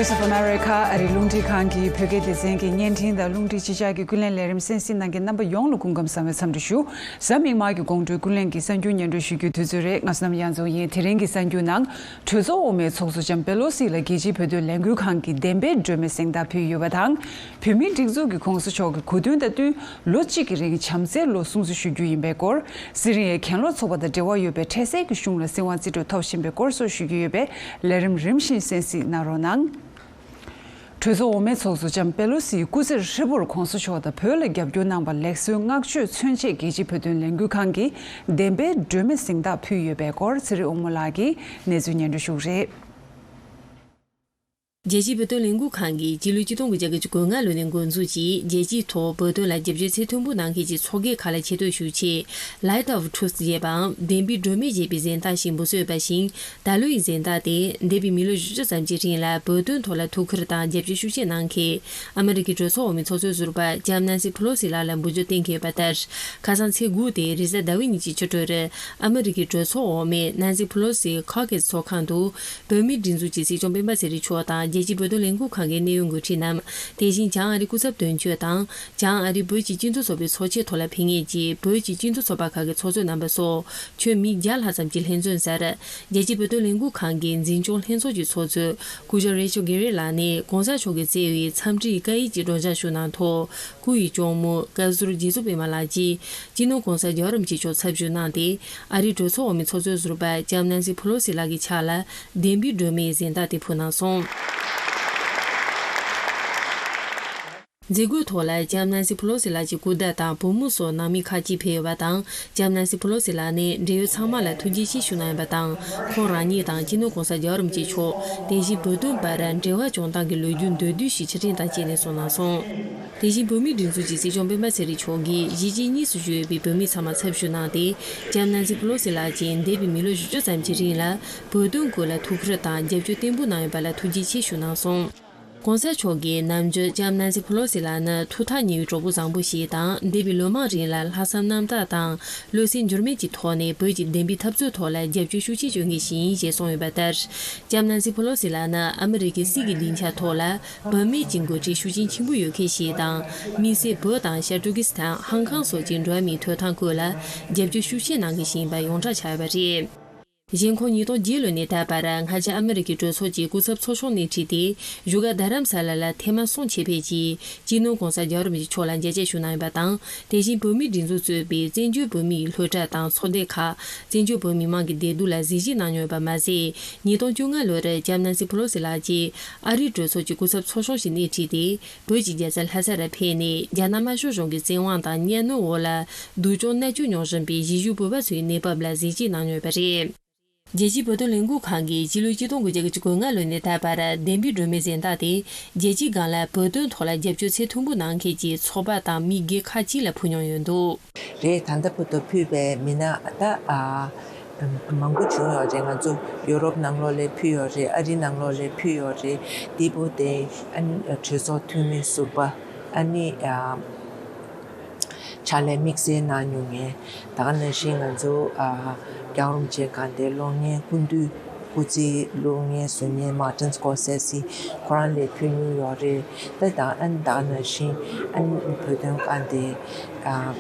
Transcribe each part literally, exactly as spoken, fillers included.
Voice of America ཨ་རིའི་རླུང་འཕྲིན་ཁང་གི་བོད་སྐད་སྡེ་ཚན་གྱི་བརྙན་འཕྲིན་དང་རླུང་འཕྲིན་ཕྱི་ཕྱོགས་ཀྱི་ཀུན་གླེང་ལས་རིམ་གསན་གཟིགས་གནང་མཁན་རྣམ་པ་ཡོངས་ལ་སྐུ་ཁམས་བཟང་བའི་འཚམས་འདྲི་ཞུ། གཟའ་མིག་དམར་གྱི་དགོང་དྲོའི་ཀུན་གླེང་གི་གསར་འགྱུར་སྙན་སྒྲོན་ཞུ་རྒྱུའི་དུས་ཚོད་རེད། ང་བསོད་ནམས་དབྱངས་འཛོམས་ཡིན། དེ་རིང་གི་གསར་འགྱུར་ནང་། གྲོས་ཚོགས་འོག་མའི་ཚོགས་གཙོ་ལྕམ་པེ་ལོ་སི་ལ་རྒྱལ་སྤྱིའི་བོད་དོན་ལས་འགུལ་ཁང་གིས་བདེན་པའི་སྒྲོན་མེ་གཟེངས་རྟགས་ཕུལ་ཡོད་པ་དང་། བོད་མིའི་སྒྲིག་འཛུགས་ཀྱི་གོང་ས་མཆོག་གི་གོ་སྟོན་དང་བསྟུན། ལོ་གཅིག་གི་རིང་བྱམས་བརྩེའི་ལོ་སྲུང་བརྩི་ཞུ་རྒྱུ་ཡིན་པའི་སྐོར། སི་རི་ཡའི་གྱེན་ལོག་ཚོགས་པ་དང་འབྲེལ་བ་ཡོད་པའི་འཕྲལ་སེལ་གྱི་གཞུང་ལ་སྲིད་དབང་རྩིས་སྤྲོད་ཐོབ་བཞིན་པའི་སྐོར་སོགས་ཞུ་རྒྱུ་ཡོད་པས། ལས་རིམ་རིམ་བཞིན་གསན་གཟིགས་གནང་རོགས་གནང་། གྲོས་ཚོགས་འོག་མའི་ཚོགས་གཙོ་ལྕམ་པེ་ལོ་སིའི་སྐུ་ཚེ་ཧྲིལ་པོར་གོང་ས་མཆོག་དང་བོད་ལ་རྒྱབ་སྐྱོར་གནང་བར་ལེགས་གསོའི་བསྔགས་བརྗོད་མཚོན་ཆེད། རྒྱལ་སྤྱིའི་བོད་དོན་ལས་འགུལ་ཁང་གིས་བདེན་པའི་སྒྲོན་མེ་གཟེངས་རྟགས་ཕུལ་ཡོད་པའི་སྐོར། ཚེ་རིང་དབང་མོ་ལགས་ཀྱིས་གནས་ཚུལ་སྙན་སྒྲོན་ཞུ་གི་རེད། རྒྱལ་སྤྱིའི་བོད་དོན་ལས་འགུལ་ཁང་གིས་སྤྱི་ལོ་ཆིག་སྟོང་དགུ་བརྒྱ་བརྒྱད་ཅུ་གོ་ལྔ་ལོ་ནས་འགོ་འཛུགས་ཀྱིས། རྒྱལ་སྤྱིའི་ཐོག་བོད་དོན་ལ་རྒྱབ་སྐྱོར་ཚད་མཐོན་པོ་གནང་མཁན་གྱི་ཚོགས་སྡེ་ཁག་ལ་ཆེ་བསྟོད་ཞུ་ཆེད། Light of Truth ཞེས་པའམ་བདེན་པའི་སྒྲོན་མེ་ཞེས་པའི་གཟེངས་རྟགས་ཤིག་འབུལ་སྲོལ་ཡོད་པ་བཞིན། ད་ལོའི་གཟེངས་རྟགས་དེ་འདས་པའི་མི་ལོ་བཞི་བཅུ་ཙམ་གྱི་རིང་ལ་བོད་དོན་ཐོག་ལ་ཐུགས་ཁུར་དང་རྒྱབ་སྐྱོར་ཤུགས་ཆེ་གནང་མཁན་ཨ་མི་རི་ཀའི་གྲོས་ཚོགས་འོག་མའི་ཚོགས་གཙོའི་ཟུར་པ་ལྕམ་ནན་སི་ཕུ་ལོ་སི་ལགས་ལ་འབུལ་རྒྱུ་གཏན་འཁེལ་བ་ལྟར། ཁ་སང་ཚེས་དགུ་སྟེ་རེས་གཟའ་ཟླ་བའི་ཉིན་གྱི་ཕྱི་དྲོར། ཨ་མི་རི་ཀའི་གྲོས་ཚོགས་འོག་མའི་ནན་སི་ཕུ་ལོ་སི་ཁོ་ཁེ་སི་ཚོགས་ཁང་དུ། བོད་མིའི་སྒྲིག་འཛུགས་ཀྱི་སྲིད་སྐྱོང་སྤེན་པ་ཚེ་རིང་མཆོག་དང་། རྒྱལ་སྤྱིའི་བོད་དོན་ལས་འགུལ་ཁང་གི་གནད་ཡོད་འགོ་ཁྲིད་རྣམས། དེ་བཞིན་བྱང་ཨ་རིའི་སྐུ་ཚབ་དོན་གཅོད་དང་། བྱང་ཨ་རིའི་བོད་ཀྱི་སྤྱི་མཐུན་ཚོགས་པའི་ཚོགས་ཆེན་ཐོག་ལ་ཕེབས་མཁན་གྱི་བོད་ཀྱི་སྤྱི་མཐུན་ཚོགས་པ་ཁག་གི་ཚོགས་གཙོ་རྣམ་པ་སོགས་ཁྱོན་མི་བརྒྱ་ལྷག་ཙམ་གྱིས་ལྷན་འཛོམས་མཛད། རྒྱལ་སྤྱིའི་བོད་དོན་ལས་འགུལ་ཁང་གི་འཛིན་སྐྱོང་ལྷན་ཚོགས་ཀྱི་ཚོགས་གཙོ་སྐུ་ཞབས་རེ་ཆོ་གྷེ་རེ་ལགས་ནས་གོང་ས་མཆོག་གིས་བསྩལ་བའི་འཚམས་འདྲིའི་བཀའ་ཡིག་ཅིག་སྒྲོག་སྦྱང་ཞུ་གནང་ཐོག་སྐུ་ཡི་སྐྱོང་མོ་བཀའ་ཟུར་རྗེ་བཙུན་པད་མ་ལགས་ཀྱིས་སྤྱི་ནོར་༸གོང་ས་༸རྒྱལ་བ་རིན་པོ་ཆེ་མཆོག་ཚབ་ཞུས་གནང་སྟེ། ཨ་རིའི་གྲོས་ཚོགས་འོག་མའི་ཚོགས་གཙོའི་ཟུར་པ་ལྕམ་ནན་སི་ཕུ་ལོ་སི་ལགས་ཀྱི་ཕྱག་ལ་བདེན་པའི་སྒྲོན་མེའི་གཟེངས་རྟགས་དེ་ཕུལ་གནང་སོང་། མཛད་སྒོའི་ཐོག་ལ་ལྕམ་ནན་སི་ཕུ་ལོ་སི་ལགས་ཀྱི་སྐུ་ཟླ་དང་བུ་མོ་སོགས་ནང་མི་ཁག་ཅིག་ཕེབས་ཡོད་པ་དང་། ལྕམ་ནན་སི་ཕུ་ལོ་སི་ལགས་ནས་འབྲེལ་ཡོད་ཚང་མ་ལ་ཐུགས་རྗེ་ཆེ་ཞུ་གནང་ཡོད་པ་དང་། ཁོང་རང་ཉིད་དང་སྤྱི་ནོར་༸གོང་ས་༸རྒྱལ་བ་རིན་པོ་ཆེ་མཆོག་དེ་བཞིན་བོད་དོན་བར་འབྲེལ་བ་སྐྱོང་སྟངས་ཀྱི་ལོ་རྒྱུས་མདོར་བསྡུས་ཤིག་ཕྱིར་དྲན་དང་བཅས་ནས་གསུངས་གནང་སོང་། དེ་བཞིན་བོད་མིའི་སྒྲིག་འཛུགས་ཀྱི་སྲིད་སྐྱོང་སྤེན་པ་ཚེ་རིང་མཆོག་གིས་གཞིས་བྱེས་གཉིས་སུ་བཞུགས་ཡོད་པའི་བོད་མི་ཚང་མ་ཚབ་ཞུས་གནང་སྟེ། ལྕམ་ནན་སི་ཕུ་ལོ་སི་ལགས་ཀྱིས་འདས་པའི་མི་ལོ་བཞི་བཅུ་ཙམ་གྱི་རིང་ལ་བོད་དོན་སྐོར་ལ་ཐུགས་ཁུར་དང་རྒྱབ་སྐྱོར་བརྟན་པོ་གནང་ཡོད་པ་ལ་ཐུགས་རྗེ་ཆེ་ཞུ་གནང་སོང་། ༸གོང་ས་མཆོག་གིས་ནམ་རྒྱུན་ལྕམ་ནན་སི་ཕུ་ལོ་སི་ལགས་ནི་ཐུགས་ཐག་ཉེ་བའི་གྲོགས་པོ་བཟང་པོ་ཞིག་དང་། འདས་པའི་ལོ་མང་རིང་ལ་ལྷག་བསམ་རྣམ་དག་དང་བློ་སེམས་འགྱུར་མེད་ཀྱི་ཐོག་ནས་བོད་ཀྱི་བདེན་པའི་འཐབ་རྩོད་ཐོག་ལ་རྒྱབ་སྐྱོར་ཤུགས་ཆེ་བྱུང་མཁན་ཞིག་ཡིན་ཞེས་གསུངས་ཡོད་པ་ལྟར། ལྕམ་ནན་སི་ཕུ་ལོ་སི་ལགས་ནི་ཨ་མི་རི་ཀའི་སྲིད་ཀྱི་སྡིངས་ཆ་ཐོག་ལ་བུད་མེད་ཀྱི་འགོ་ཁྲིད་ཤུགས་རྐྱེན་ཆེན་པོ་ཡོད་མཁན་ཞིག་དང་། དམིགས་བསལ་བོད་དང་ཤར་ཏུར་ཀི་སི་ཐན། ཧང་ཀང་སོགས་ཀྱི་འགྲོ་བ་མིའི་ཐོབ་ཐང་སྐོར་ལ་རྒྱབ་སྐྱོར་ཤུགས་ཆེ་གནང་མཁན་ཞིག་ཡིན་པ་ཡོངས་གྲགས་ཆགས་ཡོད་པ་རེད། གཞན་ཁོང་ཉིས་སྟོང་བརྒྱད་ལོ་ནས་ད་བར་སྔ་ཆད་ཨ་མི་རི་ཀའི་གྲོས་ཚོགས་ཀྱི་སྐུ་ཚབ་ཚོགས་ཆུང་སྣེ་ཁྲིད་དེ་བཞུགས་སྒར་རྡ་རམ་ས་ལ་ལ་ཐེངས་མ་གསུམ་ཆེད་ཕེབས་ཀྱིས་སྤྱི་ནོར་༸གོང་ས་༸རྒྱལ་བ་རིན་པོ་ཆེ་མཆོག་ལ་མཇལ་ཕྱག་ཞུ་གནང་ཡོད་པ་དང་། དེ་བཞིན་བོད་མིའི་སྒྲིག་འཛུགས་གཙོས་པའི་བཙན་བྱོལ་བོད་མིའི་སློབ་གྲྭ་དང་ཚོགས་སྡེ་ཁག་བཙན་བྱོལ་བོད་མི་མང་གི་བདེ་སྡུག་ལ་གཟིགས་ཞིབ་གནང་མྱོང་ཡོད་པ་མ་ཟད། ཉིས་སྟོང་བཅོ་ལྔ་ལོར་ལྕམ་ནན་སི་ཕུ་ལོ་སི་ལགས་ཀྱིས་ཨ་རིའི་གྲོས་ཚོགས་ཀྱི་སྐུ་ཚབ་ཚོགས་ཆུང་ཞིག་སྣེ་ཁྲིད་དེ། བོད་ཀྱི་རྒྱལ་ས་ལྷ་ས་རུ་ཕེབས་ནས་རྒྱ་ནག་དམར་ཤོག་གཞུང་གི་བཙན་དབང་དང་གཉའ་གནོན་འོག་ལ་སྡུག་སྦྱོང་མནར་གཅོད་མྱོང་བཞིན་པའི་གཞིས་བཞུགས་བོད་པ་ཚོའི་གནས་བབ་ལ་གཟིགས་ཞིབ་གནང་ཡོད་པ་རེད། རྒྱལ་སྤྱིའི་བོད་དོན་ལས་འགུལ་ཁང་གིས་སྤྱི་ལོ་ཆིག་སྟོང་དགུ་བརྒྱ་བརྒྱད་ཅུ་གོ་ལྔ་ལོ་ནས་ད་བར་བདེན་པའི་སྒྲོན་མེ་གཟེངས་རྟགས་དེ་རྒྱལ་སྤྱིའི་སྒང་ལ་བོད་དོན་ཐོག་ལ་རྒྱབ་སྐྱོར་ཚད་མཐོན་པོ་གནང་མཁན་གྱི་ཚོགས་པ་དང་མི་སྒེར་ཁག་ཅིག་ལ་ཕུལ་མྱོང་ཡོད་འདུག་རེད། ད་ལྟ་བར་དུ་ཕུལ་བའི་མི་སྣ་ད་ཨ་མང་པོ་བྱུང་ཡོད་རེད། ང་ཚོ་ཡུ་རོབ་ནང་ལོགས་ལ་ཕུལ་ཡོད་རེད། ཨ་རི་ནང་ལོགས་ལ་ཕུལ་ཡོད་རེད། དེ་བོ་དེ་ཨ་ནི་གྲོས་ཚོགས་འཐུས་མི་ཟུར་པ་ཨ་ནི་ཨ་ཕྱག་ལས་དམིགས་བསལ་གནང་མྱོང་མཁན། ད་ག་ནང་བཞིན་ང་ཚོ་ཨ་རྒྱལ་བ་རིན་པོ་ཆེའི་དགའ་ལྡན་གློག་བརྙན་སྐུ་མདུན་སྐུ་ཚེའི་གློག་བརྙན་བཟོ་མཁན་མཱ་ཏིན་སྐོར་སེ་སི་ཁོ་རང་ལ་ཕུལ་མྱོང་ཡོད་རེད། ད་ད་ཨ་ནི་ད་ག་ནང་བཞིན་ཨ་ནི་བོད་དོན་དཀའ་འདས་ཨ་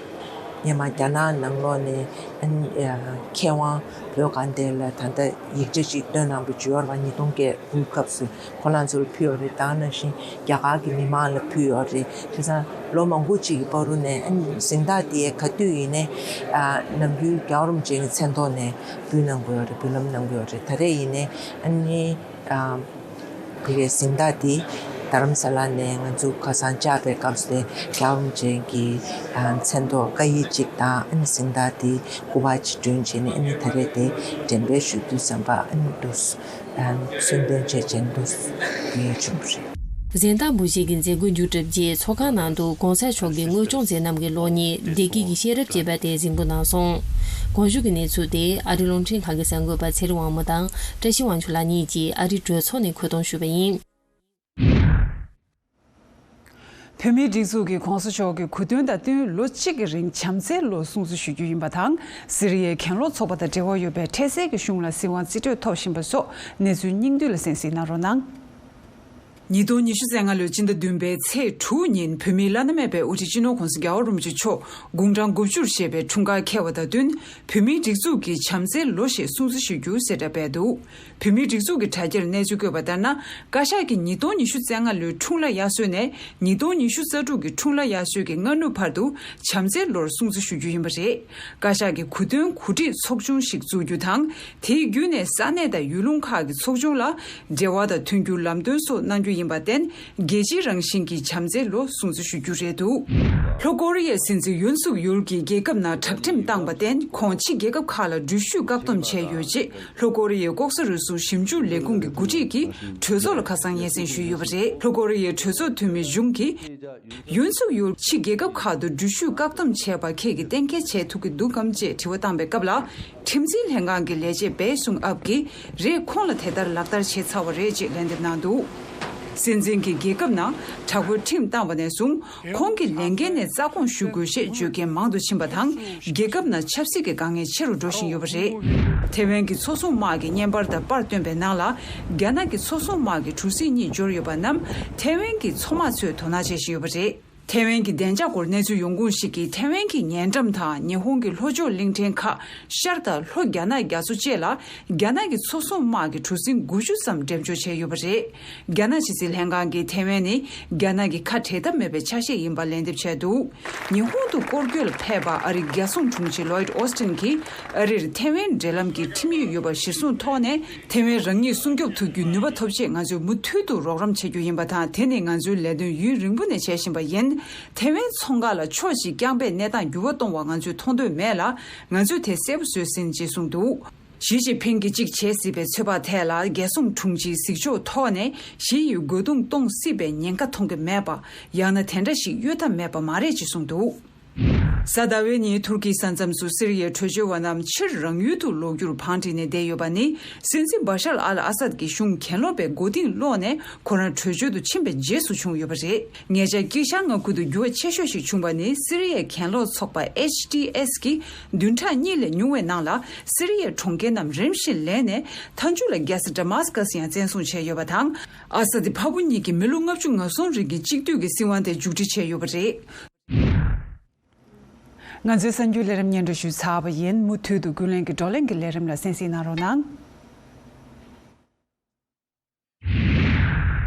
སྔོན་མ་རྒྱ་ནག་ནང་ལོགས་ནས་ཨ་ནི་མཁས་དབང་བོད་དགའ་ལྡན་ལ་ད་ལྟ་ཡིག་ཆ་ཅིག་བཏོན་གནང་བ་ཅིག་ཡོད་རེད་པ། ཉིས་སྟོང་བརྒྱད་དགུའི་སྐབས་སུ་ཁོ་རང་ཚོར་ཕུལ་ཡོད་རེད། ད་ག་ནང་བཞིན་རྒྱ་གར་གྱི་མི་མང་ལ་ཕུལ་ཡོད་རེད། བྱས་ཙང་ལོ་མང་པོ་ཅིག་གི་བར་དུ་ནས་ཨ་ནི་གཟེངས་རྟགས་དེ་ག་དུས་ཡིན་ནའི་ཨ་ནམ་རྒྱུན་རྒྱལ་བ་རིན་པོ་ཆེ་གི་མཚན་ཐོག་ནས་འབུལ་གནང་གི་ཡོད་རེད། འབུལ་ལམ་གནང་གི་ཡོད་རེད། ད་རེས་ཡིན་ནའི་ཨ་ནི་ཨ། དེ་གའི་གཟེངས་རྟགས་དེ་རྡ་རམ་ས་ལ་ནས་ང་ཚོ་ཁ་སང་བཅར་བའི་སྐབས་སུ་དེ་རྒྱལ་བ་རིན་པོ་ཆེ་གི་མཚན་ཐོག་བཀའ་ཡིག་ཅིག་དང་ཨ་ནི་གཟེངས་རྟགས་དེ་སྐུ་པར་ཅིག་སྒྲོན་བྱས་ནས་ཨ་ནི་ད་རེས་དེ་འགྲེམས་སྤེལ་ཞུ་དུས་ཙམ་པ་ཨ་ནི་འདུག་གསུང་འདོན་བྱས་བྱས་འདུག་ཡོད་བྱུང་བ་རེད། གཟེངས་རྟགས་འབུལ་བཞེས་ཀྱི་མཛད་སྒོ་མཇུག་གྲུབ་རྗེས་ཚོགས་ཁང་ནང་དུ་༸གོང་ས་མཆོག་གི་དངོས་སྐྱོང་མཛད་རྣམ་གྱི་གློག་བརྙན་བདེ་སྐྱིད་ཀྱི་ཤེས་རབ་ཅེས་པ་དེ་གཟིགས་འབུལ་གནང་སོང་། གོང་ཞུས་ཀྱི་གནས་ཚུལ་དེ་ཨ་རིའི་རླུང་འཕྲིན་ཁང་གི་གསར་འགོད་པ་ཚེ་རིང་དབང་མོ་དང་བཀྲ་ཤིས་དབང་ཕྱུག་ལགས་གཉིས་ཀྱིས་ཨ་རིའི་གྲོས་ཚོགས་ནས་མཁོ་གཏོང་ཞུས་པ་ཡིན། བོད་མིའི་སྒྲིག་འཛུགས་ཀྱིས་གོང་ས་མཆོག་གི་གོ་སྟོན་དང་བསྟུན་ལོ་གཅིག་གི་རིང་བྱམས་བརྩེའི་ལོ་སྲུང་བརྩི་ཞུ་རྒྱུ་ཡིན་པ་དང་། སི་རི་ཡའི་གྱེན་ལོག་ཚོགས་པ་དང་འབྲེལ་བ་ཡོད་པའི་འཕྲལ་སེལ་གྱི་གཞུང་ལ་སྲིད་དབང་རྩིས་སྤྲོད་ཐོབ་བཞིན་པ་སོགས་གནས་ཚུལ་སྙིང་བསྡུས་ལ་གསན་གཟིགས་གནང་རོགས་གནང་། ཉིས་སྟོང་ཉི་ཤུ་རྩ་ལྔ་ལོའི་སྤྱི་ཟླ་བདུན་པའི་ཚེས་དྲུག་ཉིན་བོད་མིའི་བླ་ན་མེད་པའི་དབུ་ཁྲིད་སྤྱི་ནོར་༧གོང་ས་༧རྒྱལ་བ་རིན་པོ་ཆེ་མཆོག་དགུང་གྲངས་དགུ་བཅུར་བཞེས་པའི་འཁྲུངས་སྐར་འཁེལ་བ་དང་བསྟུན། བོད་མིའི་སྒྲིག་འཛུགས་ཀྱི་བྱམས་བརྩེའི་ལོ་ཞེས་སྲུང་བརྩི་ཞུ་རྒྱུ་གསལ་བསྒྲགས་སྤེལ་འདུག་བོད་མིའི་སྒྲིག་འཛུགས་ཀྱི་དྲ་རྒྱར་གནས་ཚུལ་བཀོད་པ་ལྟར་ན། བཀའ་ཤག་གིས་ཉིས་སྟོང་ཉི་ཤུ་རྩ་ལྔ་ལོའི་འཁྲུངས་ལྷ་དབྱར་གསོལ་ནས་ཉིས་སྟོང་ཉི་ཤུ་རྩ་དྲུག་གི་འཁྲུངས་ལྷ་དབྱར་གསོལ་གྱི་སྔ་ནུབ་བར་དུ་བྱམས་བརྩེའི་ལོར་སྲུང་བརྩི་ཞུ་རྒྱུ་ཡིན་པ་རེད། བཀའ་ཤག་གིས་གོ་སྟོན་གོ་སྒྲིག་ཚོགས་ཆུང་ཞིག་བཙུགས་རྒྱུ་དང་། དེའི་བརྒྱུད་ནས་ས་གནས་དང་ཡུལ་ལུང་ཁག་གི་ཚོགས་ཆུང་ལ་འབྲེལ་བ་དང་མཐུན་འགྱུར་ལམ་སྟོན་སོགས་གནང་རྒྱུ་ཡིན་པར་བརྟེན། རྒྱལ་སྤྱིའི་རང་བཞིན་གྱི་བྱམས་བརྩེའི་ལོ་སྲུང་བརྩི་ཞུ་རྒྱུ་རེད་འདུག་ལྷོ་ཀོ་རི་ཡའི་སྲིད་འཛིན་ཡུན་སུག་ཡུལ་གྱིས་རྒྱལ་ཁབ་ནང་དྲག་ཁྲིམས་བཏང་པར་བརྟེན། ཁོང་ཕྱི་རྒྱལ་ཁབ་ཁག་ལ་འགྲུལ་བཞུད་བཀག་སྡོམ་བྱས་ཡོད་ཅེས། ལྷོ་ཀོ་རི་ཡའི་ལྐོག་ཟ་རུལ་སུངས་ཞིབ་འཇུག་ལས་ཁུངས་ཀྱི་འགོ་ཁྲིད་ཀྱིས་གྲོས་ཚོགས་ལ་ཁ་སང་སྙན་སེང་ཞུས་ཡོད་པ་རེད། ལྷོ་ཀོ་རི་ཡའི་གྲོས་ཚོགས་འཐུས་མི་ཇུང་གིས། ཡུན་སུག་ཡུལ་ཕྱི་རྒྱལ་ཁབ་ཁག་ཏུ་འགྲུལ་བཞུད་བཀག་སྡོམ་བྱས་པ་ཁྱེད་ཀྱིས་གཏན་འཁེལ་བྱས་ཐུབ་ཀྱི་འདུག་གམ་ཅེས་དྲི་བ་བཏང་པའི་སྐབས་ལ། ཁྲིམས་འཛིན་ལྷན་ཁང་གི་ལས་བྱེད་པེ་སུང་ཨབ་ཀྱིས་རེད། ཁོང་ལ་དེ་ལྟར་ལག་བསྟར་བྱས་ཚར་བ་རེད་ཅེས་ལན་འདེབས་གནང་འདུག་སྲིད་འཛིན་གྱིས་རྒྱལ་ཁབ་ནང་དྲག་པོའི་ཁྲིམས་བཏང་བ་ནས་བཟུང་། ཁོང་གི་ལས་འགན་ནས་རྩ་དགོངས་ཞུ་དགོས་ཞེས་བརྗོད་མཁན་མང་དུ་ཕྱིན་པ་དང་། རྒྱལ་ཁབ་ནང་ཆབ་སྲིད་ཀྱི་དཀའ་ངལ་ཆེ་རུ་འགྲོ་བཞིན་ཡོད་པ་རེད། ཐེ་ཝན་གྱི་མཚོ་སྲུང་དམག་གིས་བརྙན་པར་དང་པར་བཏོན་པའི་ནང་ལ། རྒྱ་ནག་གི་མཚོ་སྲུང་དམག་གི་གྲུ་གཟིངས་གཉིས་འབྱོར་ཡོད་པ་རྣམས་ཐེ་ཝན་གྱི་མཚོ་དམག་ཚོས་དོ་སྣང་བྱེད་བཞིན་ཡོད་པ་རེད། ཐེ་ཝན་གྱི་བདེ་འཇགས་སྐོར་གནས་ཚུལ་ཡོང་ཁུངས་ཤིག་གིས། ཐེ་ཝན་གྱི་ཉེ་འགྲམ་དང་ཉི་ཧོང་གི་ལྷོ་ཕྱོགས་གླིང་ཕྲན་ཁག་ཤར་དང་ལྷོ་རྒྱ་ནག་རྒྱ་མཚོ་བཅས་ལ་རྒྱ་ནག་གི་མཚོ་སྲུང་དམག་གི་གྲུ་གཟིངས་དགུ་བཅུ་ཙམ་འགྲེམས་འཇོག་བྱས་ཡོད་པ་རེད། རྒྱ་ནག་ཕྱི་སྲིད་ལྷན་ཁང་གིས་ཐེ་ཝན་ནི་རྒྱ་ནག་གི་ཁ་བྲལ་ཐབས་མེད་པའི་ཆ་ཤས་ཡིན་པ་ལན་འདེབས་བྱས་འདུག་ཉི་ཧོང་དུ་སྐོར་སྐྱོད་ལ་ཕེབས་པ་ཨ་རིའི་རྒྱལ་སྲུང་དྲུང་ཆེ་ལོའིད་ཨོ་སྟིན་གྱིས། ཨ་རིར་ཐེ་ཝན་འབྲེལ་ལམ་གྱི་ཁྲིམས་ཡིག་ཡོད་པ་གཞིར་བཟུང་ཐོག་ནས། ཐེ་ཝན་རང་ཉིད་སྲུང་སྐྱོབ་ཐུབ་རྒྱུའི་ནུས་པ་ཐོབ་ཆེད་ང་ཚོས་མུ་མཐུད་དུ་རོགས་རམ་བྱེད་རྒྱུ་ཡིན་པ་དང་། དེ་ནི་ང་ཚོའི་ལས་དོན་ཡུན་རིང་པོ་ནས་བྱེད་བཞིན་པ་ཡིན། ཐེ་ཝན་ཚོང་ཁང་ལ་ཕྱོགས་གཅིག་རྐྱང་པས་གནས་སྟངས་འགྱུར་བ་གཏོང་བ་ང་ཚོས་མཐོང་འདོད་མེད་ལ། ང་ཚོས་དེ་གསལ་པོ་བཟོས་ཟིན་ཅེས་གསུངས་འདུག་ཞི་ཅིན་ཕིང་གིས་གཅིག་བྱེད་སྲིད་པའི་ཚོད་དཔག་ཐད་ལ། རྒྱལ་སྲུང་དྲུང་ཆེའི་གཟིགས་ཕྱོགས་ཐོག་ནས་ཞི་ཡིས་རྒོལ་རྡུང་གཏོང་སྲིད་པའི་ཉེན་ཁ་མཐོང་གི་མེད་པ། ཡང་ན་དེ་འདྲ་ཞིག་གཡོལ་ཐབས་མེད་པ་མ་རེད་ཅེས་གསུངས་འདུག་གཟའ་ཟླ་བའི་ཉིན་ཐུར་ཀིའི་ས་མཚམས་སུ་སི་རི་ཡའི་བྲོས་བྱོལ་བ་རྣམས་ཕྱིར་རང་ཡུལ་དུ་ལོག་རྒྱུར་བང་བསྒྲིགས་ནས་བསྡད་ཡོད་པ་ནི། སྲིད་འཛིན་བྷ་ཤར་ཨལ་ཨ་སཱད་ཀྱི་གཞུང་གྱེན་ལོག་པའི་མགོ་རྟིང་སློག་ནས། ཁོ་རང་བྲོས་བྱོལ་དུ་ཕྱིན་པའི་རྗེས་སུ་བྱུང་ཡོད་པ་རེད། ཉེ་ཆར་དཀྱིལ་ཤར་མངའ་ཁུལ་དུ་འགྱུར་བ་ཆེ་ཤོས་ཤིག་བྱུང་བ་ནི། སི་རི་ཡའི་གྱེན་ལོག་ཚོགས་པ་ཨེཆ་ཊི་ཨེས་ཀྱིས་བདུན་ཕྲག་གཉིས་ལས་ཉུང་བའི་ནང་ལ་སི་རི་ཡའི་གྲོང་ཁྱེར་རྣམས་རིམ་བཞིན་ལེན་ནས། མཐའ་མཇུག་ལ་རྒྱལ་ས་ཌ་མཱ་སི་ཀ་སི་ཡང་བཙན་བཟུང་བྱས་ཡོད་པ་དང་། ཨ་སཱད་དེ་ཕ་བུ་གཉིས་ཀྱི་མི་ལོ་ལྔ་བཅུ་ང་གསུམ་རིང་གི་གཅིག་སྡུད་ཀྱི་སྲིད་དབང་དེ་མཇུག་སྒྲིལ་བྱས་ཡོད་པ་རེད། ང་ཚོའི་གསར་འགྱུར་ལས་རིམ་སྙན་སྒྲོན་ཞུས་ཚར་བ་ཡིན། མུ་མཐུད་དུ་ཀུན་གླེང་གི་བགྲོ་གླེང་གི་ལས་རིམ་ལ་གསན་གཟིགས་གནང་རོགས་གནང་།